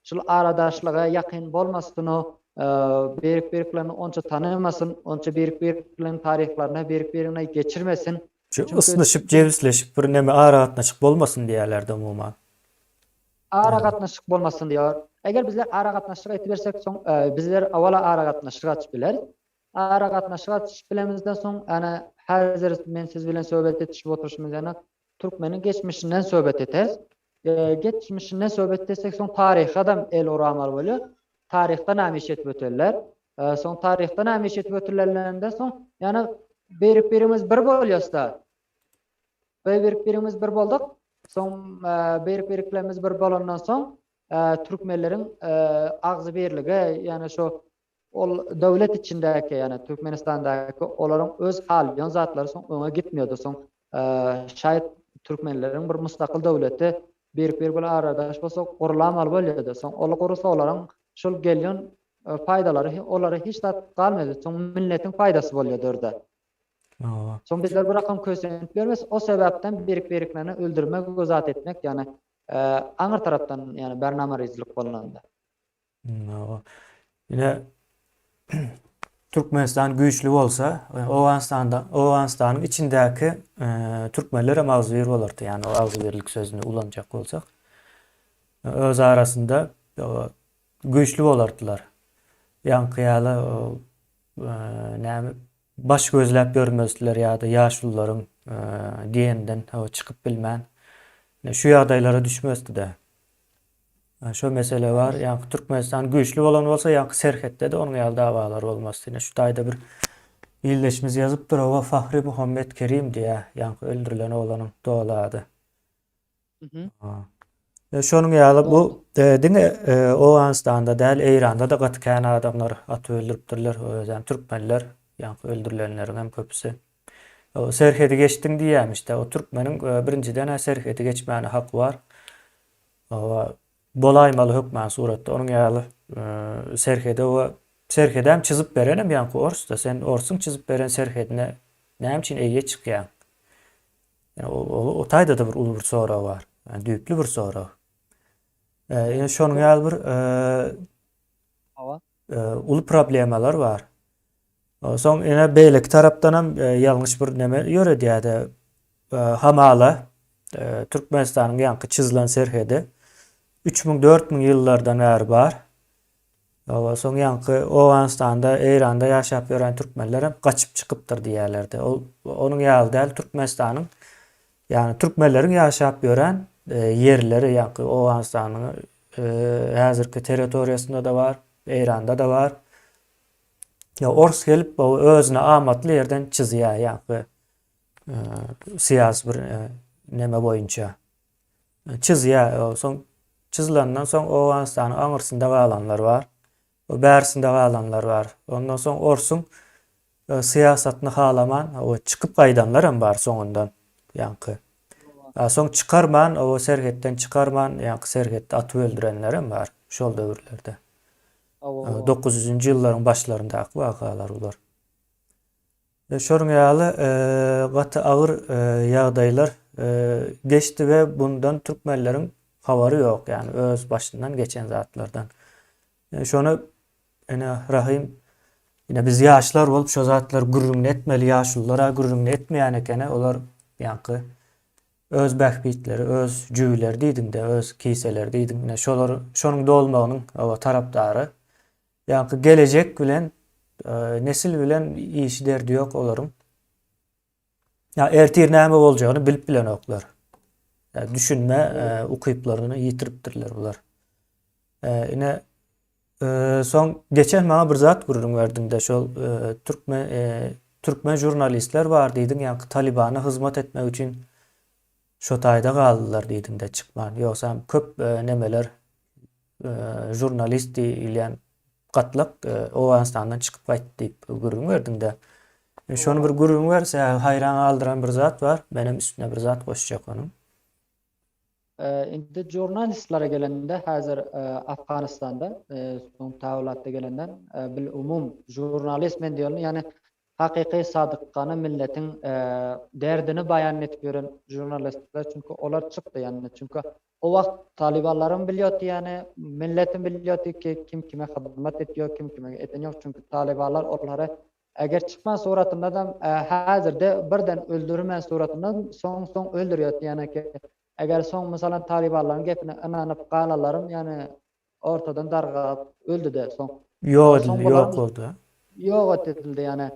şul aradaşlyga ýakyn bolmasyn, birik-biriklerini onça tanymasyn, onça birik-birikleriniň taryhlaryny birik-birigine geçirmesin. Şu ysnyşyp, jebisleşip bir neme aragatnaşyk bolmasyn diýýärlerdi umuman. Aragatnaşyk bolmasyn diýýär. Eger bizler aragatnaşyk etibersek soň bizler owala aragatnaşyk açyp bileris. Aragatnaşyk açyp bilemizden soň ýani häzir men siz bilen söhbet etişip oturyşymyz ýaly türkmeniň geçmişinden söhbet eteris. Geçmişinden söhbet etsek soň taryha-da el uramaly bolýar. Taryhda näme iş etip ötenler. Soň taryhda näme iş etip ötülenlerinden soň ýani birek-birimiz bir bolýas-da. Bir-birimiz bir bolduk. Soň bir-biriklerimiz bir bolandan soň türkmenleriň agzybirligi, ýagny şu ol döwlet içindäki, ýagny Türkmenistandaky olaryň öz halýan zatlary soň öňe gitmiyordy. Soň şaýat türkmenleriň bir mustakyl döwleti bir-bir bilen aradaş bolsa gurlamaly bolýardy. Soň ol gurulsa olaryň şol gelýän paýdalary olara hiç zat galmaýardy. Soň milletiň paýdasy bolýardy orda. Hawa. Soň bizler bu rakam kösenip ýörmez. O sebäpden birik-biriklerini öldürmek we zat etmek, ýagny aňyr tarapdan, ýagny barnamarizlik bolanda. Hawa. Ine Türkmenistan güýçli bolsa, Owganystanda, Owganystanyň içindäki türkmenler hem agzybir bolardy. Ýagny o agzybirlik sözüni ulanjak bolsak. Öz arasynda güýçli bolardylar. Ýaňky ýaly näme baş gözläp ýörmezdiler ýa-da ýaşulularyň diýeninden çykyp bilmän şu ýagdaýlara düşmezdi-de. Şo mesele bar. Ýaňky Türkmenistan güýçli bolan bolsa, ýaňky serhetde-de onuň ýaly dawalar bolmazdy. Ine şu taýda bir ildeşimiz ýazypdyr, Hawa, Fahri Muhammet Kerim diýýär, ýaňky öldürilen oglanyň doly ady. Şonuň ýaly bu diňe Owganystanda däl, Eýranda-da gaty kän adamlar atyp öldüripdirler. Özem türkmenler, ýaňky öldürilenleriň hem köpüsi. Serhedi geçdiň diýýämiş-de. O türkmeniň birinjiden-ä serhedi geçmäne haky bar. Bolaýmaly hökman suratda. Onuň ýaly serhede we serhedem çyzyp berenem ýaňky ors-da. Sen orsuň çyzyp beren serhedine näme üçin eýe çykýaň? Ýa o taýda-da bir uly bir sorag bar. Ýani düýpli bir sorag. Ýa şonuň ýaly bir uly problemalar bar. Soň ýene beýleki tarapdan hem ýalňyş bir neme ýöredýär-de hamala Türkmenistanyň ýaňky çyzylan serhedi 3000 4000 ýyllardan bäri bar. Hawa, soň ýaňky Owganystanda, Eýranda ýaşap ýören türkmenler hem gaçyp çykypdyr diýýärlerdi. Ol onuň ýaly däl, Türkmenistanyň, ýagny türkmenleriň ýaşap ýören ýerleri ýaňky Owganystanyň häzirki territoriýasynda-da bar, Eýranda-da bar. Ýa ors gelip özüne amatly ýerden çyzýar ýaňky syýasy bir neme boýunça. Çyzýar. Soň çyzylandan soň Owganystanyň aňyrsynda galanlar bar. Bärsinde galanlar bar. Ondan soň orsuň e, syýasatyny halaman, o çykyp gaýdanlar hem bar soňundan. Ýaňky. Soň çykarman, o serhetden çykarman, ýaňky serhetde atyp öldürenler hem bar şol döwürlerde. 900-nji ýyllaryň başlaryndaky wakalar bular. Şonuň ýaly gaty agyr ýagdaýlar geçdi we bundan türkmenleriň habary ýok, ýagny öz başyndan geçen zatlardan. Şony ine Rahym ine biz ýaşlar bolup şo zatlary gürrüňini etmeli, ýaşulular-a gürrüňini etmeýän ekeni, olar ýaňky öz bähbitleri, öz jübüleri diýdiň-de, öz kiseleri diýdiň, ine şolar şonuň dolmagynyň tarapdary. Ýaňky gelejek bilen, nesil bilen işi derdi ýok olaryň. Ýa ertir näme boljagyny bilip bilenoklar. Ýa düşünme ukyplaryny ýitiripdirler bular. Ine soň geçen maňa bir zat gürrüň berdiňde şol türkmen türkmen žurnalistler bar diýdiň ýaňky Talibana hyzmat etmek üçin şo taýda galdylar diýdiňde çykman. Ýogsam köp nemeler žurnalist diýilýän gatlak Owganystandan çykyp gaýtdy diýip gürrüň berdiňde. Şony bir gürrüň ber, sebäbi haýran galdyran bir zat bar. Menem üstüne bir zat goşjak onuň. Indi žurnalistlere gelende häzir Afganistanda soň Tawlatda gelenden bil umum žurnalist men diýen ýani hakyky sadykgana milletiň derdini baýan etip ýören žurnalistler çünki olar çykdy ýani çünki o wagt talybanlaryň bilýärdi ýani milletiň bilýärdi ki kim kime hyzmat etýär kim kime eden ýok çünki talybanlar olary Eger çykman suratynda-da häzirde birden öldürmän suratynda soň soň öldürýär ýöne ki eger soň mysalan talybanlaryň gepine ynanyp galanlarym ýöne ortadan dargap öldüde soň. Ýok edildi ýok boldy. Ýok edildi ýöne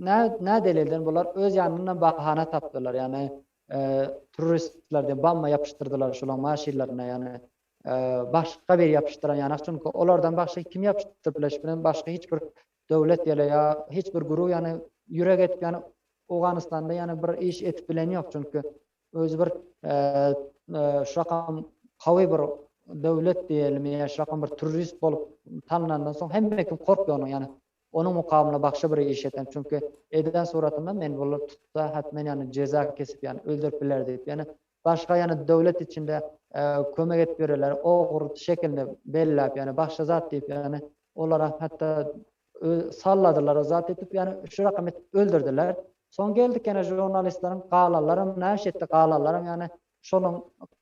nä nä delilden bular öz ýanyndan bahana tapdylar ýöne turistler diýip bamma ýapyşdyrdylar şolaň maşynlaryna ýöne başga bir ýapyşdyran ýanak çünki olardan başga kim ýapyşdyryp biler bilen başga hiç bir döwlet ýa ýa hiç bir guruh ýany ýürek edip ýany Owganystanda ýany bir iş edip bilen ýok çünki özi bir şu rakam gawy bir döwlet diýelim ýa şu rakam bir terrorist bolup tanynandan soň hemme kim korkýar onuň ýany onuň mukamyna başga bir iş eden çünki eden suratynda men bular tutsa hatmen ýany jeza kesip ýany öldürip biler diýip ýany Başga ýany döwlet içinde kömek edip ýörenleri ogry şekilinde belläp ýany başga zat diýip ýany olara hatda salladylar o zat etip ýany şu rakam etip öldürdiler. Soň geldik ýene žurnalistleriň galanlaram näş etdi galanlaram ýany şonuň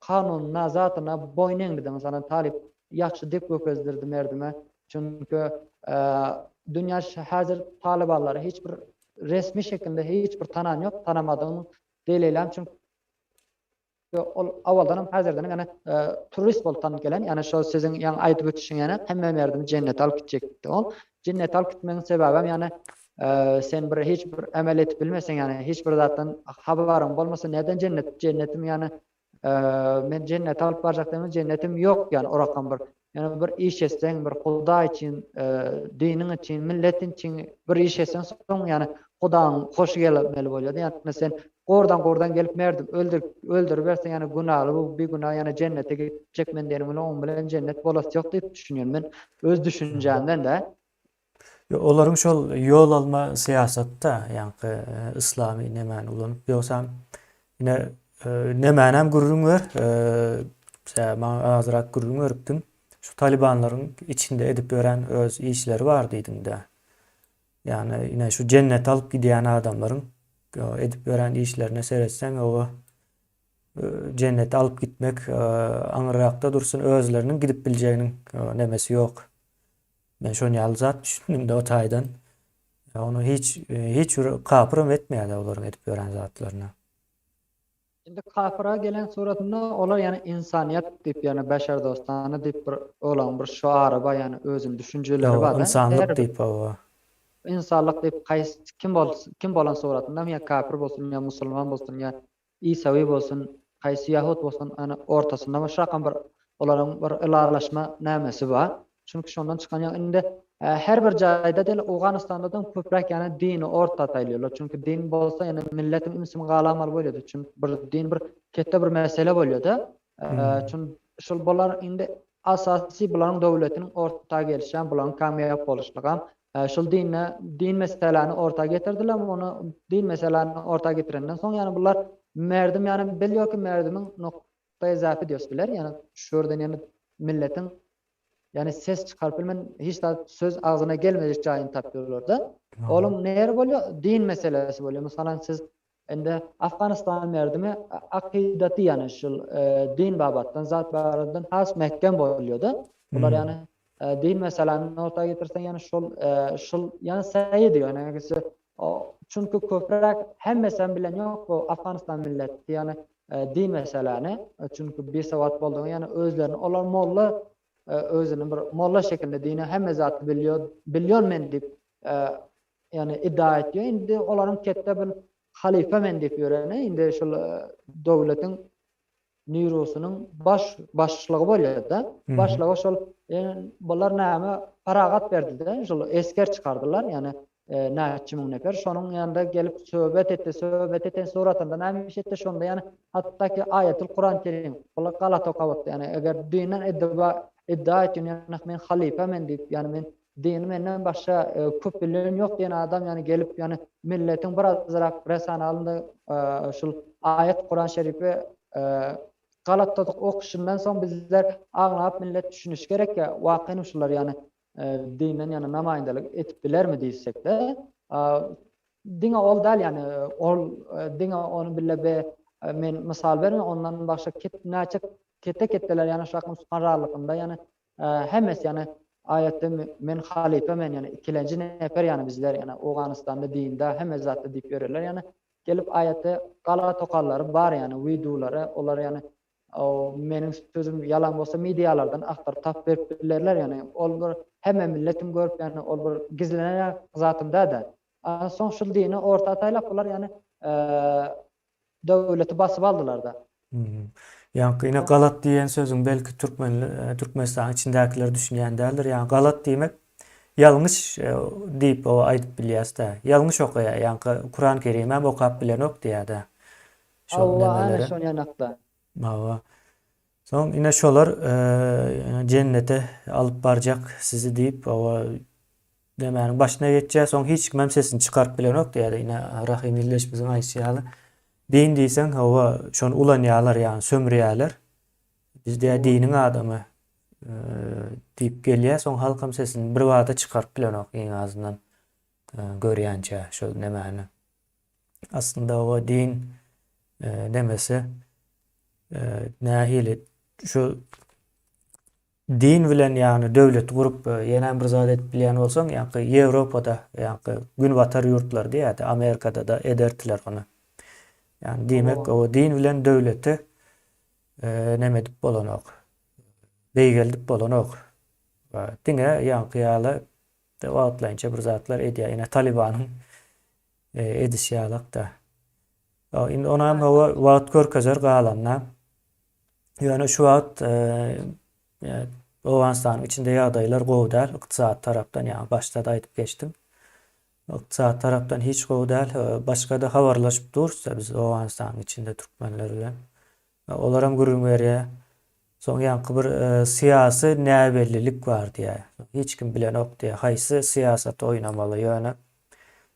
kanunyna zatyna boýun eňdidi mesalan talyp ýagşy dek gökezdirdi merdime çünki dünýä häzir talybanlary hiç bir resmi şekilde hiç bir tanan ýok tanamadygyň delilem çünki ol awaldanam häzirdenem ýane turist bolup tanyp gelen, ýane şol siziň ýaňy aýdyp ötüşiň ýane hemme merdimi jennete alyp gitjekdi ol. Jennete alyp gitmegiň sebäbem ýane sen bir hiç bir emel edip bilmeseň ýane hiç bir zatdan habaryň bolmasa neden jennet jennetim ýane men jennete alyp barjak diýen jennetim ýok ýane orakam bir ýane bir iş etseň bir hudaý üçin diniň üçin milletiň üçin bir iş etseň soň ýane hudaň hoşy gelmeli bolýar ýane sen gordan gordan gelip merdim öldür öldüriberseň ýane günaly bu bigünä ýane jennete gitjek men diýeniň bilen oň bilen jennet bolasy ýok diýip düşünýän men öz düşünjämden de. Olaryň şol ýol alma syýasatda ýaňky yslamy nemäni ulanyp ýogsam ine nemänem gürrüň ber sen maňa azrak gürrüň beripdiň şu talybanlaryň içinde edip ýören öz işleri bar diýdiňdä ýagny ine şu jennete alyp gidýän adamlaryň edip ýören işlerine seretseň oba jennete alyp gitmek aňyrrakda dursun özleriniň gidip biljeginiň nemesi ýok Men şon ýaly zat düşündim-de o taýdan. Ony hiç hiç bir kapyram etmeýär-de olaryň edip ýören zatlaryny. Indi kapyra gelen suratynda olar ýani insanyýet diýip ýani beşer dostana diýip bir olaryň bir şuary bar ýani özüniň düşünjeleri bar-da. Ynsanlyk diýip hawa. Ynsanlyk diýip haýsy kim bolsun kim bolan suratynda ýa kapyr bolsun ýa musulman bolsun ýa Isawy bolsun, haýsy ýahud bolsun, ýani ortasynda bir şakam bir olaryň bir ylalaşma nämesi bar. Çünki şondan çykan ýa indi her bir jaýda däl Owganystanda-da köpräk ýani dini orta saýlaýarlar. Çünki din bolsa ýani milletiň ünsüni galamaly bolýar. Çünki bir din bir ketde bir mesele bolýar-da. Çünki şol bular indi asasy bularyň döwletiniň orta gelişi, bularyň kamýap boluşlygam Şol dine, din meseläni orta getirdiler, ony din meseläni orta getirenden soň, ýani bular merdim, ýani bilýär ki, merdimiň noktaýy zafi diýip biler, ýani şu ýerden ýani milletiň ýani ses çykaryp bilmen, hiç zat söz agzyna gelmejek jaýyny tapýarlar-da. Onuň näri bolýar? Din meselesi bolýar. Mesalan, siz indi Afganistan merdimi akydaty ýani şul din babatdan, zat babatdan has mähkem bolýar-da. Bular ýani Din meseläni orta getirseň ýani şol şul ýani saýy diýýär ýani çünki köpräk hemmesem bilen ýok bu Afganistan milleti ýani din meseläni çünki bisowat boldugy ýani özlerini olar molla özüni bir molla şekilde dini hemme zat bilýär bilýän men diýip ýani iddia etýär indi olaryň ketde bir halypa men diýip ýöreni indi şul döwletiň Nirusynyň baş başlygy bolýar-da. Başlygy şol bular näme paragat berdi-de, şol esger çykardylar, ýagny näçe müň nefer. Şonuň ýanynda gelip söhbet etdi, söhbet eten suratynda näme iş etdi, şonda ýagny hatda ki aýatyl Kuran Kerim, bular galat okap otdy. Ýagny eger dinden iddia iddia etýän, ýagny men halypa men diýip, ýagny men dini menden başga köp bilen ýok diýen adam ýagny gelip ýagny milletiň bir azrak resanalynda şul aýat Kuran Şerifi. Galatdadyk okuşyndan soň bizler aňlap millet düşüniş gerek ýa wakyny şular ýany dinden ýany namaýyndalyk etip bilermi diýsekde diňe ol däl ýany ol diňe ony bile be men mysal berme ondan başga ket näçe kete ketdeler ýany şu akym suhanralykynda ýany hemmesi ýany aýatda men halypa men ýany ikilenji nefer ýany bizler ýany Owganystanda dinde hemme zatda diýip ýörerler ýany Gelip aýatda gala tokallary bar ýany wideolary olar ýany meniň sözüm ýalan bolsa medialardan agtaryp tapyp berip bilerler ýany ol bir hemme milletiň görüp ýany ol bir gizlenen zatym däde. A soň şul dini orta taýlap bular ýany döwleti basyp aldylarda. Ýaňky ine galat diýen sözüň belki türkmen Türkmenistanyň içindäkiler düşünýän däldir. Ýa galat diýmek ýalňyş diýip o aýdyp bilýäs-dä. Ýalňyş okaýar. Ýaňky Kuran Kerimem okap bilenok diýýär-dä. Şol nemeleri. Hawa, ana şony ýanakda. Hawa. Soň ine şolar jennete alyp barjak sizi diýip, hawa Demäniň başyna geçýär, soň hiç kimem sesini çykaryp bilenok diýýär. Ine, Rahym ildeşimiziň aýdyşy ýaly, din diýseň, hawa, şony ulanýarlar, ýagny sömürýärler. Biz diýýär, diniň adamy diýip gelýär, soň halkam sesini birbada çykaryp bilenok, iň azyndan görýänçä şol nemäni. Aslynda o din nemesi nähili şu Din bilen ýagny döwleti gurup ýenem bir zat edip bilýän bolsaň ýaňky Ýewropada ýaňky günbatar ýurtlar diýýärdi Amerikada-da ederdiler ony. Ýagny diýmek o din bilen döwleti neme edip bolanok. Beýgeldip bolanok. Diňe ýaňky ýaly wagtlaýynça bir zatlar edýär. Ine Talibanyň edişi ýalak-da. Indi onam hawa wagt görkezer galanyna. Ýöne şu wagt Owganystanyň içinde ýagdaýlar gowy däl, ykdysady tarapdan, ýagny başda-da aýdyp geçdim. Ykdysady tarapdan hiç gowy däl. Başga-da habarlaşyp durus-da biz Owganystanyň içinde türkmenler bilen. Olaram gürrüň berýär. Soň ýaňky bir syýasy näbellilik bar diýýär. Hiç kim bilenok diýýär, haýsy syýasaty oýnamaly. Ýöne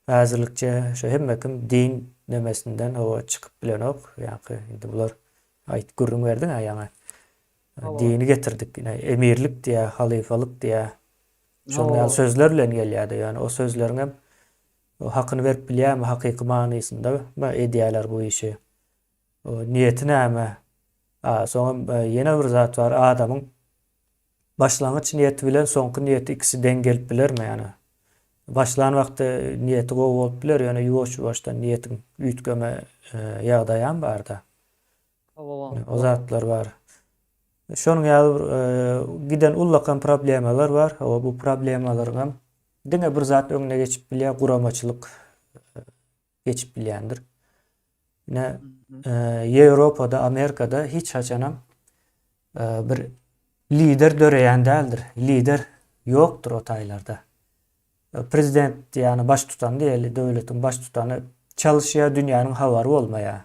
häzirlikçe şu hemme kim din nemesinden hawa çykyp bilenok. Ýaňky indi bular Aýt, gürrüň berdiň-ä ýaňy. Dini getirdik, ine, emirlik diýýär, halyfalyk diýýär. Şonuň ýaly sözler bilen gelýär-de, ýöne o sözleriňem hakyny berip bilýärmi, hakyky manysynda edýärler bu işi. Niýeti näme? A, soňam ýene bir zat bar, adamyň Başlangyç niýeti bilen soňky niýeti ikisi deň gelip bilermi ýani? Başlan wagty niýeti gowy bolup biler, ýöne ýuwaş-ýuwaşdan niýetiň üýtgeme ýagdaýam barda. O zatlar bar. Şonuň ýaly bir giden ullakan problemalar bar. Hawa bu problemalaryňam diňe bir zat öňüne geçip bilýär, guramaçylyk geçip bilýändir. Ine, Ýewropada, Amerikada hiç haçanam bir lider döreýän däldir. Lider ýokdur o taýlarda. Prezident, ýagny baştutan diýeli, döwletiň baştutany çalyşýar, dünýäniň habary bolmaýar.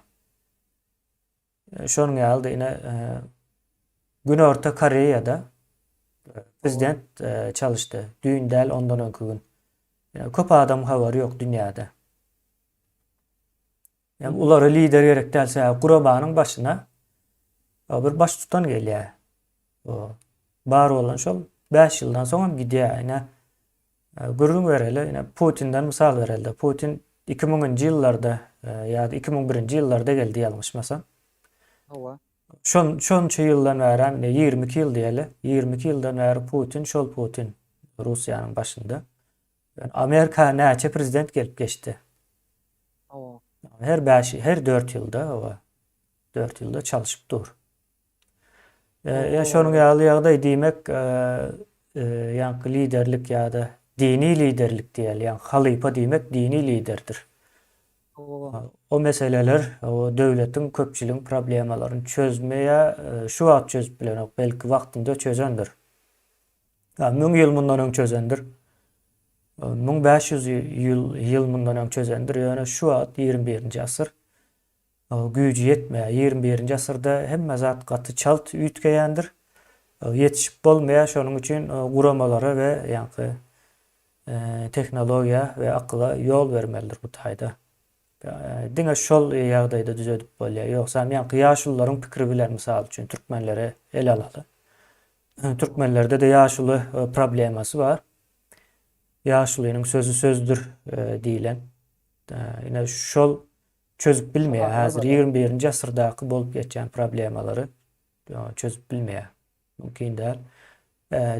Şonuň ýaly-da ine Günorta Koreýada prezident çalyşdy. Düýn däl, ondan öňki gün. Köp adamyň habary ýok dünýäde. Ýa ulara lider gerek däl, sebäbi guramanyň başyna bir baştutan gelýär. Bar bolan şol 5 ýyldan soň hem gidýär. Ine gürrüň bereli, ine Putinden mysal bereli. Putin 2000-nji ýyllarda ýa-da 2001-nji ýyllarda geldi ýalňyşmasam. Hawa. Şon şonça ýyldan bäri ine 22 ýyl diýeli. 22 ýyldan bäri Putin şol Putin Russiýanyň başynda. Amerika näçe prezident gelip geçdi? Hawa. Her 5 her 4 ýylda, hawa. 4 ýylda çalşyp dur. Ýa şonuň ýaly ýagdaý diýmek, ýaňky liderlik ýa-da dini liderlik diýeli, ýaňky halypa diýmek dini liderdir. O meseleler o döwletiň köpçüligiň problemalaryny çözmeýär, şu wagt çözüp bilenok, belki wagtynda çözendir. Ýa 1000 ýyl mundan öň çözendir. 1500 ýyl ýyl mundan öň çözendir, ýöne şu wagt 21-nji asyr. Güýji ýetmeýär. 21-nji asyrda hemme zat gaty çalt üýtgeýändir. Ýetişip bolmaýar, şonuň üçin guramalara we ýaňky tehnologiýa we akyla ýol bermelidir bu taýda. Diňe şol ýagdaýda düzedip bolýar. Ýogsam ýaňky ýaşulularyň pikiri bilen mysal üçin türkmenleri ele alaly. Türkmenlerde-de ýaşuly problemasy bar. Ýaşulynyň sözi sözdür diýlen. Ine şol çözüp bilmeýär. Häzir 21-nji asyrdaky bolup geçýän problemalary çözüp bilmeýär. Mümkin däl.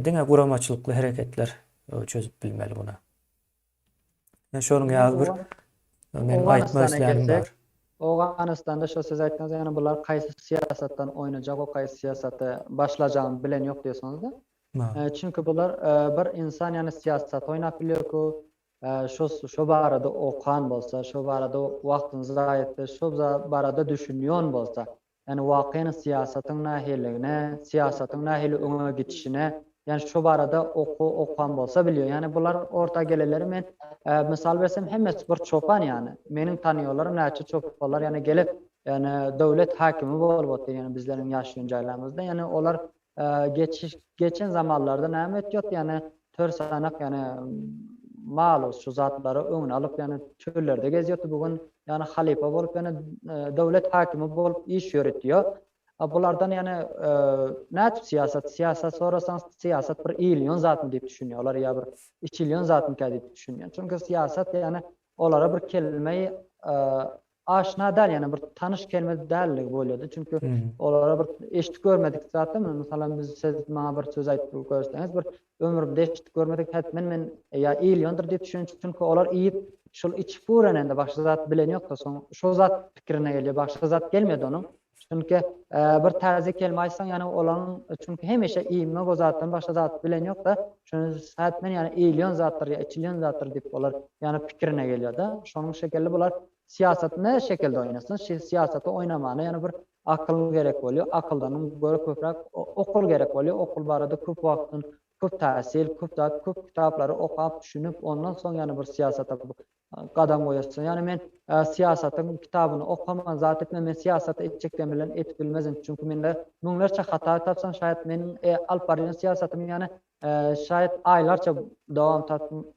Diňe guramaçylykly hereketler çözüp bilmeli muny. Şonuň ýaly bir meniň aýtmak isleýänim bar. Owganystanda şo siz aýtdyňyz ýagny bular kaýsy syýasatdan oýnajak o kaýsy syýasaty başlajagyny bilen ýok diýesiňizde. Çünki bular bir insan ýagny syýasat oýnap bilýärku şo şo barada okan bolsa, şo barada wagtyny zaýa etse, şo barada düşünýän bolsa. Ýagny wakyny syýasatyň nähililigine, syýasatyň nähili öňe gidişine, ýagny şo barada oku okan bolsa bilýär. Ýagny bular orta gelenleri men mysal bersem hemmesi bir çopan ýagny. Meniň tanyýanlarym näçe çopanlar ýagny gelip ýagny döwlet hakimi bolup otyr ýagny bizleriň ýaşaýan jaýlarymyzda ýagny olar geçiş geçen zamanlarda näme etýärdi ýagny tör sanak ýagny mal şu zatlary öňüne alyp ýagny çöllerde gezýärdi bu gün ýagny halypa bolup ýagny döwlet hakimi bolup iş ýöretýär. Bulardan ýagny nädip syýasat syýasat sorasaň syýasat bir iýilýän zatmy diýip düşünýärler ýa bir içilýän zatmyka diýip düşünýär. Çünki syýasat ýagny olara bir kelime Aşna däl, ýagny bir tanyş kelime dälligi bolýardy. Çünki olara bir eşidip görmedik zatda, meselem, biz siz maňa bir söz aýdyp görseňiz, bir ömrümde eşidip görmedik, hetmen men ýa iýilýändir diýip düşünen, çünki olar iýip, şol içip öwrenende başga zat bilen ýokda, soň şol zat pikirine gelýär, başga zat gelmedi onuň. Çünki bir täze kelime aýtsaň, ýagny olaryň çünki hemişe iýmek o zatdan başga zat bilen ýokda, şony hetmen ýagny iýilýän zatdyr ýa içilýän zatdyr diýip olar ýagny pikirine gelýär-de. Şonuň şekilli bular Syýasat ne şekilde oýnasyn? Syýasaty oýnamana ýene bir akyl gerek bolýar. Akyldanam görä köpräk okul gerek bolýar. Okul barada köp wagtyn, köp täsil, köp zat, köp kitaplary okap, düşünip, ondan soň ýene bir syýasata gadam goýarsyň. Ýagny men syýasatyň kitabyny okaman, zat etmän, men syýasaty etjekden bilen edip bilmezin. Çünki mende müňlerçe hata tapsam, şaýat meniň alyp barýan syýasatym ýagny şaýat aýlarça dowam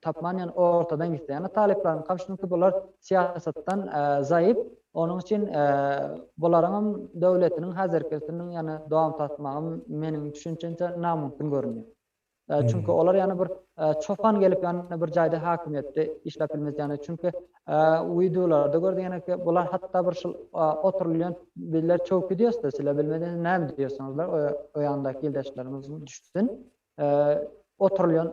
tapman ýagny ortadan gitse ýagny talyplaryň kam çünki bular syýasatdan zaýyp onuň üçin bularyňam döwletiniň häzirkisiniň ýagny dowam tapmagy meniň düşünjemçe namümkin görünýär. Çünki olar ýagny bir çopan gelip ýagny bir jaýda hakimiýetde işläp bilmez ýagny çünki wideolarda gördük ýagny ki bular hatda bir şul oturylýan bizler çowki diýýäs-de sizler bilmediňiz näme diýýärsiňizler o ýandaky ildeşlerimiz Sen oturylýan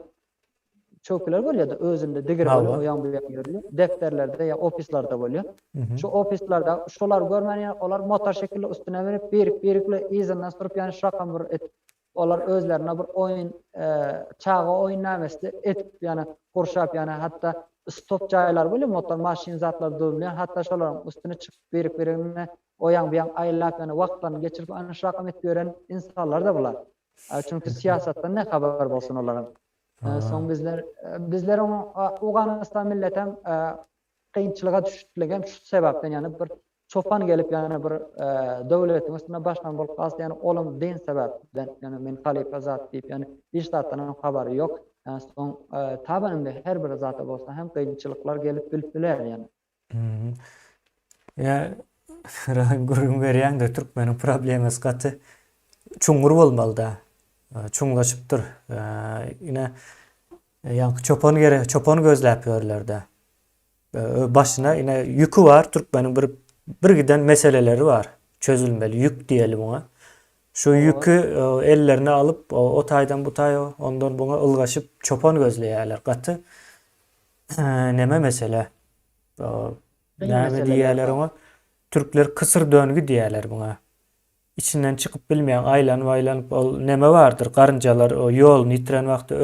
çöwkiler bolýar-da, özünde digir bolýar, o ýan bu ýan ýörülýär. Defterlerde ýa ofislerde bolýar. Şu ofislerde şolary görmän ýa olar motor şekilli üstüne münüp birik-birikli yzyndan sürüp ýany şurakam bir etip olar özlerine bir oýun çaga oýun nämesi etip ýany gurşap ýany hatda stop jaýlar bolýar motor maşyn zatlar durulýan hatda şolaryň üstüne çykyp birik-birigine o ýan bu ýan aýlap ýany wagtlaryny geçirip ana şurakam etip ýören insanlar-da bular. Çünki syýasatdan ne habar bolsun olaryň. Soň bizler bizler oňa Owganystan milletem kynçylyga düşdüligem şu sebäpden ýagny bir çopan gelip ýagny bir döwletiň üstünde başlan bolup galsa ýagny olam din sebäpden ýagny men halypa zat diýip ýagny hiç zatdan hem habary ýok. Soň taban indi her bir zata bolsa hem kynçylyklar gelip bilip biler ýagny. Ýa Rahym gürrüň berýäňde türkmeniň problemasy gaty çuňňur bolmalyda. Çuňlaşypdyr. Ine ýaňky çopan gerek, çopan gözläp ýörlerde. Başyna ine ýüki bar, türkmeniň bir bir giden meseleleri bar. Çözülmeli ýük diýeli muňa. Şu ýüki ellerine alyp, o taýdan bu taýa, ondan buňa ylgaşyp çopan gözleýärler. Gaty neme mesele? Näme diýýärler oňa? Türkler kysyr döngü diýýärler muňa. Içinden çykyp bilmeýän, aýlanyp-aýlanyp ol neme bardyr, garynjalar o ýoluny ýitiren wagty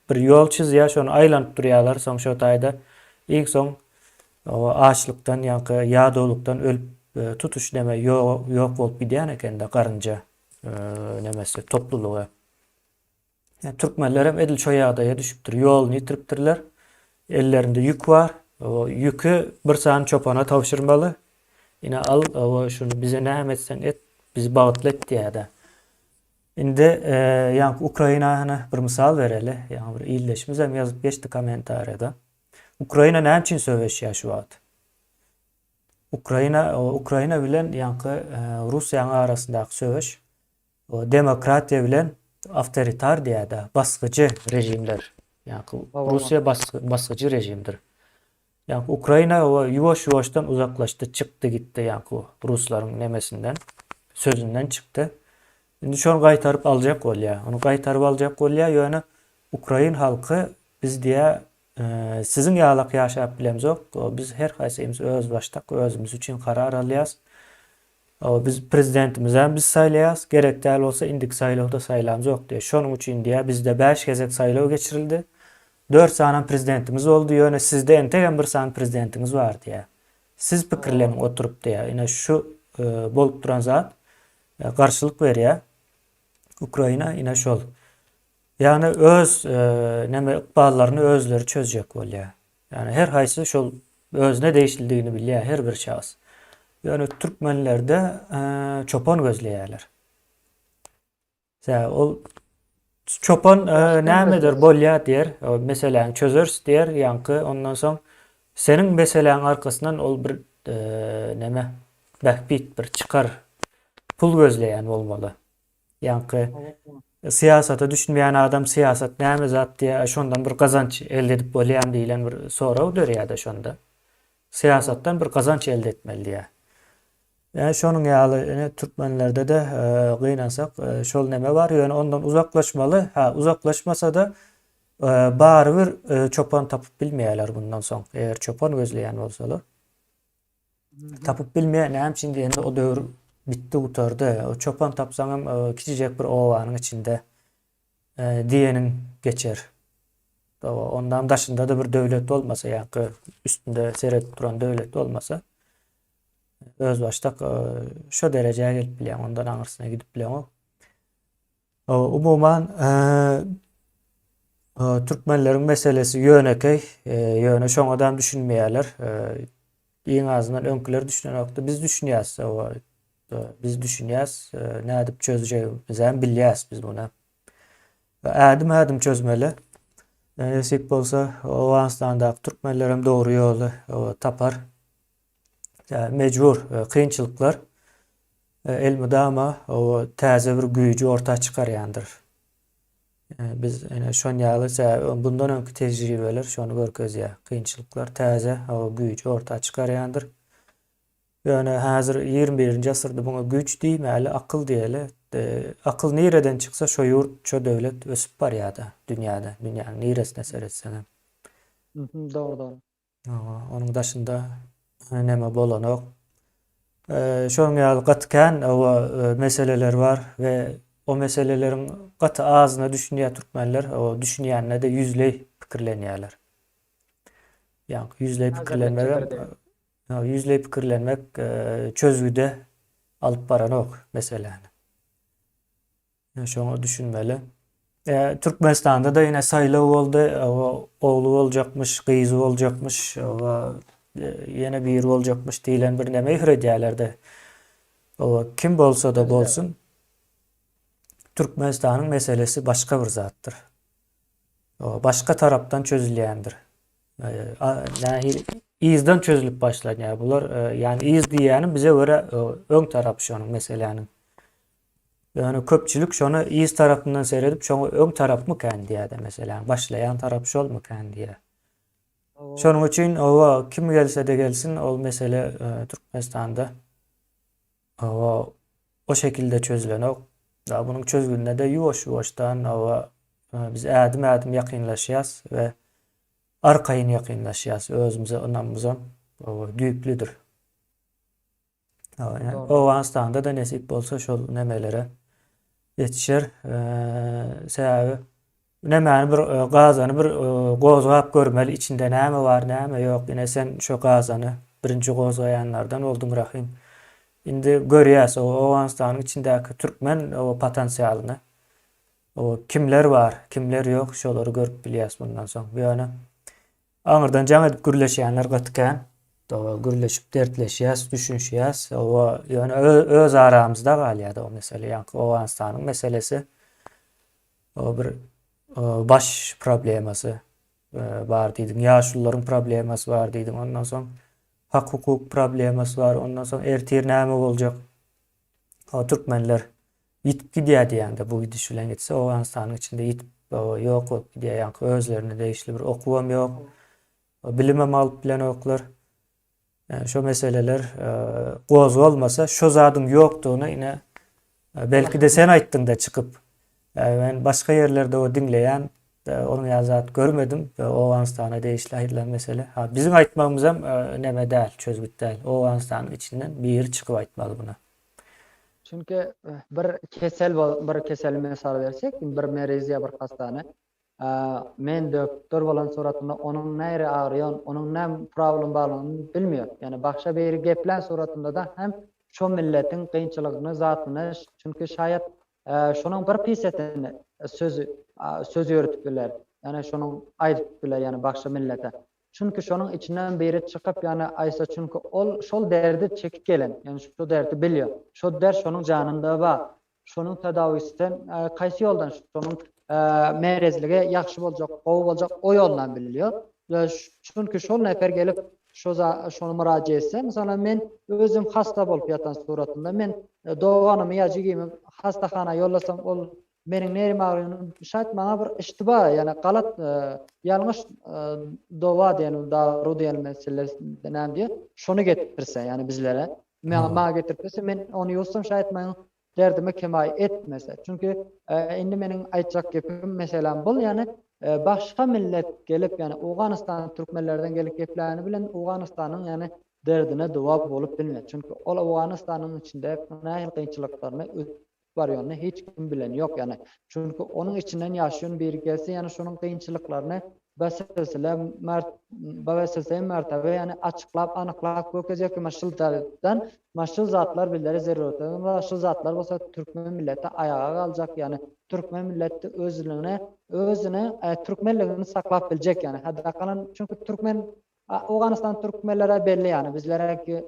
bir ýol çyzýar, şony aýlanyp durýarlar, soň şo taýda iň soň o açlykdan ýaňky ýadawlykdan ölüp tutuş neme ýok bolup gidýän ekende garynja nemesi toplulygy. Türkmenler hem edil şo ýagdaýa düşüpdir. Ýoluny ýitiripdirler. Ellerinde ýük bar. O ýüki bir sany çopana tabşyrmaly. Ine al, o şuny bize näme etseň et, bizi bagtly et diýýär-de. Indi e, ýaňky Ukrainany bir mysal bereli. Ýaňy bir ildeşimiz hem ýazyp geçdi kommentariýada. Ukraina näme üçin söweşýär şu wagt? Ukraina Ukraina bilen ýaňky Russiýanyň arasyndaky söweş demokratiýa bilen awtoritar diýýär-de, basgyjy režimler. Ýaňky Russiýa basgyjy režimdir. Ýaňky Ukraina ýuwaş-ýuwaşdan uzaklaşdy, çykdy gitdi ýaňky ruslaryň nemesinden, sözünden çykdy. Indi şony gaýtaryp aljak bolýar. Ony gaýtaryp aljak bolýar, ýöne ukrain halky biz diýýär, Siziň ýalak ýaşap bilemzok. Biz her haýsymyz özbaşdak özümiz üçin karar alýas. Biz prezidentimizem biz saýlaýas. Gerek däl bolsa indiki saýlawda saýlamzok diýýär. Şonuň üçin diýýär bizde 5 gezek saýlaw geçirildi. 4 sanam prezidentimiz boldy, ýöne sizde entegem bir sany prezidentiňiz bar diýýär. Siz pikirleniň oturyp diýýär. Ine şu bolup duran zat garşylyk berýär. Ukraina ine şol. Ýagny öz neme ykballaryny özleri çözjek bolýar. Ýagny her haýsy şol özüne degişlidigini bilýär her bir şahs. Ýöne türkmenlerde çopan gözleýärler. Sebäbi ol çopan nämedir bolýar diýer, meseläni çözeris diýer, ýaňky ondan soň seniň meseläň arkasyndan ol bir neme bähbit bir çykar pul gözleýän bolmaly. Ýaňky syýasata düşünmeýän adam syýasat näme zat diýýär, şondan bir gazanç elde edip bolýarmy diýlen bir sorag dörýär-de şonda. Syýasatdan bir gazanç elde etmeli diýýär. Ýa şonuň ýaly ine türkmenlerde-de gynansak şol neme bar, ýöne ondan uzaklaşmaly. Ha, uzaklaşmasa-da barybir çopan tapyp bilmeýärler bundan soň, eger çopan gözleýän bolsalar. Tapyp bilmeýär. Näme üçin diýende o döwür bitdi gutardy. O çopan tapsaňam kiçijek bir obanyň içinde diýeniň geçer. Ondan daşynda-da bir döwlet bolmasa, ýa-da üstünde seredip duran döwlet bolmasa, özbaşdak şo derejä gelip bilýäň, ondan aňyrsyna gidip bileňok. Umuman, türkmenleriň meselesi ýönekeý, ýöne şoňadam düşünmeýärler. Iň azyndan öňküler düşünenokdy. Biz düşünýäs. Biz düşünýäs, nädip çözjegimizem bilýäs biz muny. Ädim-ädim çözmeli. Nesip bolsa, Owganystandaky türkmenlerem dogry ýoly tapar. Mejbur kynçylyklar elmydama o täze bir güýji orta çykarýandyr. Biz ine şon ýaly bundan öňki tejribeler şony görkezýär. Kynçylyklar täze o güýji orta çykarýandyr. Ýöne häzir 21-nji asyrda muňa güýç diýmäli, akyl diýeli. Akyl nireden çyksa şo ýurt, şo döwlet ösüp barýar-da dünýäde, dünýäniň niresine seretseňem. Dogry, dogry. Onuň daşynda neme bolanok. Şonuň ýaly gaty kän oba meseleler bar we o meseleleriň gaty azyna düşünýär türkmenler, o düşünýänine-de ýüzleý pikirlenýärler. Ýa ýüzleý pikirlenmegem ýüzleý pikirlenmek çözgüde alyp baranok meseläni. Şoňa düşünmeli. E, Türkmenistanda-da ýene saýlaw boldy. Ogly boljakmyş, gyzy boljakmyş, e, ýene biri boljakmyş diýlen bir neme ýöredýärler-de. O kim bolsa-da bolsun, Türkmenistanyň meselesi başga bir zatdyr. O başga tarapdan çözülýändir. Nähili yzdan çözülip başlanýar bular. Ýani yz diýýänim bize görä öň tarapy şonuň meseläniň. Ýöne köpçülik şony yz tarapyndan seredip, şoňa öň tarapmykän diýýär-de, meselem, başlaýan tarap şolmykän diýýär. Şonuň üçin oba kim gelse-de gelsin, ol mesele e, Türkmenistanda oba o şekilde çözülenok. Da bunuň çözgüdine-de ýuwaş-ýuwaşdan oba e, biz ädim-ädim ýakynlaşýas we arkaýyn ýakynlaşýas. Özümize ynamymyzam oba düýplüdir. Owganystanda-da nesip bolsa şol nemelere ýetişer. Sebäbi nemäni bir gazany bir gozgap görmeli, içinde näme bar, näme ýok. Ine sen şo gazany birinji gozgaýanlardan bolduň Rahym. Indi görýäs o Owganystanyň içindäki türkmen o potensialyny. O kimler bar, kimler ýok, şolary görüp bilýäs bundan soň. Ýöne Aňyrdan jaň edip gürleşýänler gaty kän. Doga gürleşip dertleşýäs, düşünişýäs. Owa, ýöne öz aramyzda galýar-da o mesele. Ýaňky Owganystanyň meselesi o bir baş problemasy bar diýdiň. Ýaşulularyň problemasy bar diýdiň. Ondan soň. Hak-hukuk problemasy bar. Ondan soň ertir näme boljak? O türkmenler ýitip gidýär diýende bu gidiş bilen gitse Owganystanyň içinde ýitip ýok bolup gidýär. Ýaňky özlerine degişli bir okuwam ýok. Bilimem alyp bilenoklar. Şo meseleler gozgalmasa şo zadyň ýokdugyny ine belki-de sen aýtdyňda çykyp. Men başga ýerlerde o diňleýän onuň ýaly zat görmedim. Owganystana degişli aýdylan mesele. Ha biziň aýtmagymyzam neme däl, çözgüt däl. Owganystanyň içinden biri çykyp aýtmaly buna. Çünki bir kesel bir keseli mysal bersek, bir meriz ýa bir hastany Men doktor bolan suratynda onuň näri agyrýan, onuň näme problem barlygyny bilmeýär. Ýani bagşa biri geplän suratynda-da hem şo milletiň kynçylygyny zatyny çünki şaýat şonuň bir pisetini söz söz ýöritip biler. Ýani şonuň aýdyp biler ýani bagşa millete. Çünki şonuň içinden biri çykyp ýani aýtsa çünki ol şol derdi çekip gelen ýani şo derdi bilýär. Şo dert şonuň janynda bar. Şonuň tedawisiden kaýsy ýoldan şonuň merezlige ýagşy boljak, gowy boljak o ýoldan bilýär. Çünki şol nefer gelip şo şony myraja etse, mesalan men özüm hasta bolup ýatan suratynda men doganymy ýa jigimi hastahana ýollasam ol meniň nerim agryny şaýt maňa bir iştiba ýa galat ýalňyş dowa diýen daru diýen mesele näme diýer şony getirse ýani bizlere Maňa maňa getirip berse, men ony ýuwsam şaýat meniň derdime kemaý etmese. Çünki indi meniň aýtjak gepim meselem bul, ýagny başga millet gelip, ýagny Owganystan türkmenlerden gelip gepläni bilen Owganystanyň ýagny derdine dowa bolup bilmez. Çünki ol Owganystanyň içinde nähili kynçylyklaryny barýanyny hiç kim bilen ýok ýagny çünki onuň içinden ýaşaýan biri gelse ýagny şonuň kynçylyklaryny besilsile besilse mertebe ýagny açyklap anyklap görkezjek ki şul tarapdan şul zatlar bizlere zerur şul zatlar bolsa türkmen milleti aýaga galjak ýagny türkmen milleti özlügine özüne türkmenligini saklap biljek ýagny hadakalan çünki türkmen Owganystan türkmenlere belli ýagny bizlere ki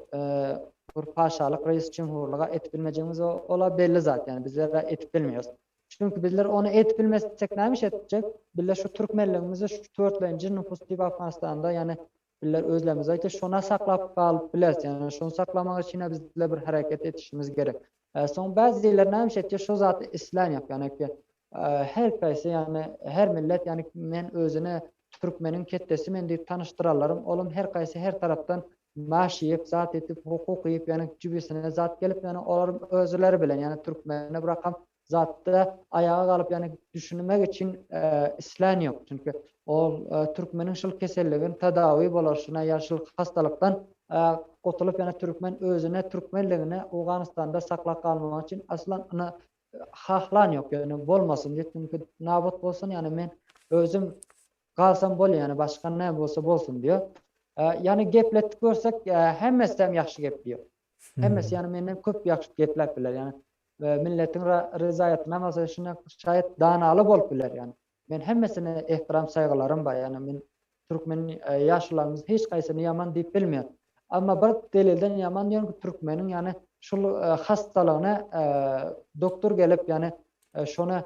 bir paşalyk reis jumhurlyga etip bilmejegimiz ola belli zat ýagny bizlere etip bilmeýäs. Çünki bizler ony etip bilmesek näme iş etjek? Bizler şu türkmenligimizi şu törtlenji nufus diýip Afganistanda ýagny bizler özlerimiz aýtýar şona saklap galyp bileris ýagny şony saklamak üçin bizler bir hereket etişimiz gerek. Soň bäziler näme iş etýär şo zady islän ýok ýagny ki her kaýsy ýagny her millet ýagny men özüne Türkmeniň ketdesi men diýip tanyşdyranlaryň olam her kaýsy her tarapdan maş iýip zat etip hukuk iýip ýagny jübisine zat gelip ýagny olaryň özüleri bilen ýagny türkmene bir rakam zatda aýaga galyp ýagny düşünmek üçin islän ýok çünki ol türkmeniň şul keselligin tedawi bolarşyna ýa şul hastalykdan gutulyp ýagny türkmen özüne türkmenligini Owganystanda saklap galmak üçin aslan hahlan ýok ýöne bolmasyn diýip çünki nabut bolsun ýani men özüm galsam bolýar ýani başga näme bolsa bolsun diýýär. Ýani gepletip görsek hemmesi hem ýagşy gepleýär. Hemmesi ýani menden köp ýagşy gepläp biler ýani milletiň rezaýatyna bolsa şuna şaýat danaly bolup biler ýani. Men hemmesine ehtiram saýgylarym bar ýani men türkmen ýaşularymyz hiç haýsyny ýaman diýip bilmeýän. Emma bir delilden ýaman diýen türkmeniň ýani şul hastalygyna doktor gelip ýani şony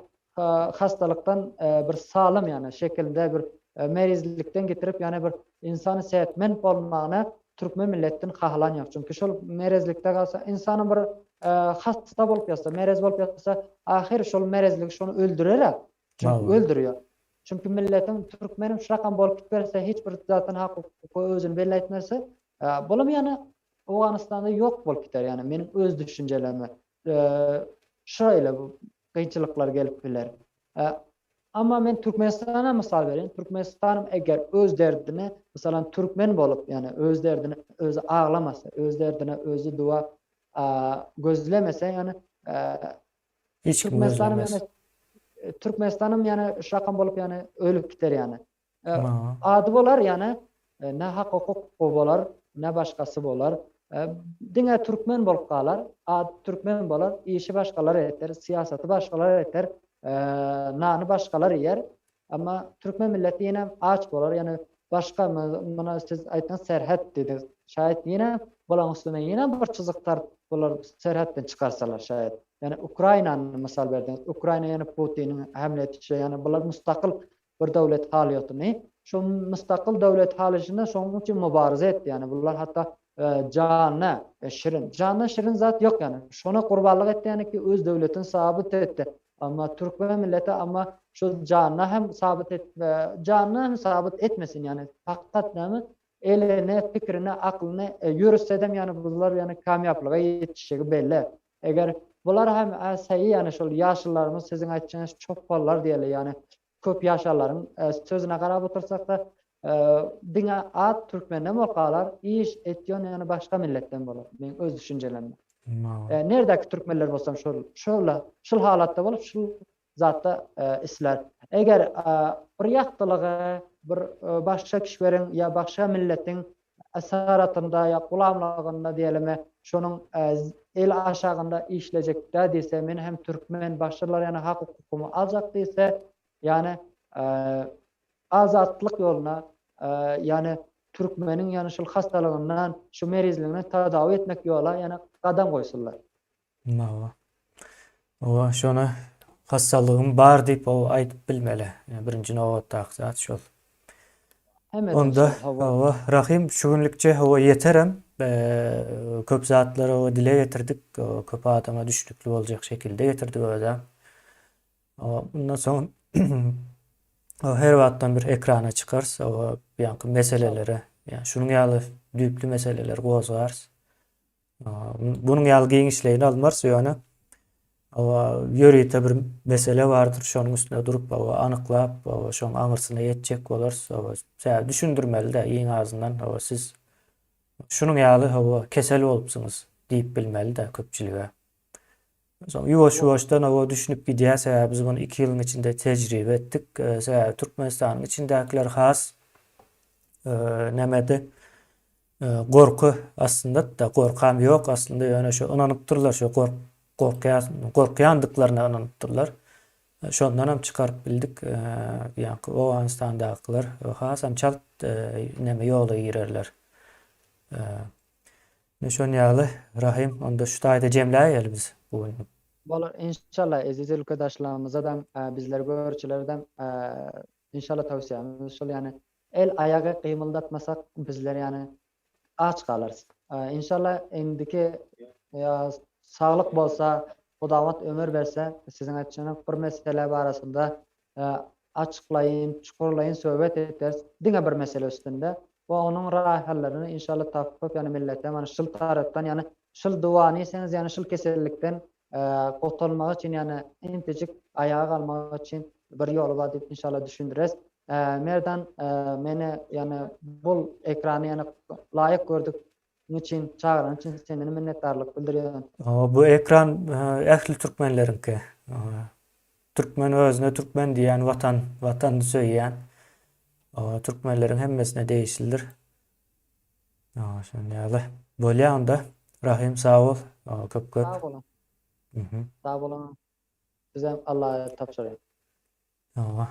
hastalykdan bir salym ýani şekilinde bir merizlikden getirip ýani bir insany sehetmen bolmagyna türkmen milletden kahlan ýok. Çünki şol merezlikde galsa insanyň bir hasta bolup ýatsa, merez bolup ýatsa, ahyr şol merezlik şony öldürer. Çünki öldürýär. Çünki milletiň türkmeniň şu rakam bolup gitberse hiç bir zatdan hak hukuky özüni belli etmese, bulam ýani Owganystanda ýok bolup gider. Ýani meniň öz düşünjelerime şeýle bu kynçylyklar gelip biler. Amma men Türkmenistana mysal bereýin. Türkmenistanam eger öz derdine, mesalan türkmen bolup, ýani öz derdine özi aglamasa, öz derdine özi duwa gözlemese, ýani Hiç kim gözlemez. Türkmenistanam ýani şu rakam bolup ýani ölüp gider ýani. Ady bolar ýani ne hak hukuk bolar, ne başgasy bolar. Diňe türkmen bolup galar, ady türkmen bolar, işi başgalar eder, syýasaty başgalar eder, nany başgalar iýer. Emma türkmen milleti ýene aç bolar, ýani başga muny siz aýtdyňyz serhet diýdiňiz. Şaýat ýene bularyň üstüne ýene bir çyzyk tartyp bular serhetden çykarsalar şaýat. Ýani Ukrainany mysal berdiňiz. Ukraina ýene Putiniň hemle etişi, ýani bular mustakyl bir döwlet halyýatyny, şo mustakyl döwlet halyşynda şonuň üçin mübarize etdi. Ýani bular hatda. Janyna şirin. Jandan şirin zat ýok ýani. Şona gurbanlyk etdi ýani ki öz döwletini sabyt etdi. Amma türkmen milleti amma şu janyna hem sabyt et janyna hem sabyt etmesin ýani. Fakat näme elini, pikirini, aklyny ýürütsedem ýani bular ýani kamýaplyga ýetişjegi belli. Eger bular hem säýi ýani şol ýaşlylarymyz siziň aýtjaňyz çopanlar diýeli ýani köp ýaşanlaryň sözüne garap otursakda diňe at türkmenden bolup galar, iş etýon ýöne başga milletden bolar. Meň öz düşünjelerimde. Nerdäki türkmenler bolsam şol şol şul halatda bolup şul zatda islär. Eger bir ýagtylygy bir başga kişileriň ýa başga milletiň esaratynda ýa gulamlygynda diýelimi şonuň el aşagynda işlejekdä diýse men hem türkmen başgalar ýaly hak hukukymy aljak diýse ýany azatlyk ýoluna ýany türkmeniň ýany şul hastalygyndan şu merizliginden tadawi etmek ýola ýany gadam goýsunlar. Hawa. Hawa, şony hassalygym bar diýip o aýdyp bilmeli. Ýa birinji nobatdaky zat şol. Onda hawa, Rahym şu günlükçe hawa ýeterem. Köp zatlary hawa dile getirdik. Köp adama düşnükli boljak şekilde getirdik özem. Hawa, bundan soň her wagtdan bir ekrana çykarys. Hawa, ýaňky meselelere, ýa şunuň ýaly düýpli meseleleri gozgarys. Bunuň ýaly giňişleýin almarys, ýöne ýörite bir mesele bardyr, şonuň üstünde durup, anyklap, şonuň aňyrsyna ýetjek bolarys. Sebäbi düşündirmeli-de, iň azyndan, siz şunuň ýaly, hawa, kesel bolupsyňyz diýip bilmeli-de köpçülige. Soň ýuwaş-ýuwaşdan hawa düşünip gidýär, sebäbi biz muny iki ýylyň içinde tejribe etdik. Sebäbi Türkmenistanyň içindäkiler has nämedi, Gorky aslynda-da gorkam ýok aslynda ýöne şo ynanypdyrlar şo gork gorkýa gorkýandyklaryna ynanypdyrlar. Şondanam çykaryp bildik. Ýaňky Owganystandakylar hasam çalt neme ýola girerler. Ine şon ýaly Rahym onda şu taýda jemläýeli biz bu günlük. Bolar inşallah eziz ülkedaşlarymyzadam bizleri görüjilerden inşallah towsiýamyz şol ýany El aýagy gymyldatmasak bizler ýany aç galarys. Inşallah indiki ýa saglyk bolsa Hudawant ömür berse siziň aýtjanyňyz bir mesele barasynda açyklaýyn çukurlaýyn söhbet ederis diňe bir mesele üstünde we onuň raýhallaryny inşallah tapyp ýany millete mana şul tarapdan ýany şul duany iýseňiz ýany şul kesellikden gutulmak üçin ýany intejik aýaga galmak üçin bir ýoly bar diýip inşallah düşündireris. Merdan meni ýany bul ekrany ýany laýyk gördük üçin çagyran üçin senden minnetdarlyk bildirýän. Bu ekran ähli türkmenleriňki. Türkmen özüne türkmen diýýän watan watanyny söýýän türkmenleriň hemmesine degişlidir. Şonuň ýaly. Bolýa onda. Rahym sag bol. Köp köp. Sag boluň. Sag boluň. Sizem Allaha tabşyrýan. Hawa.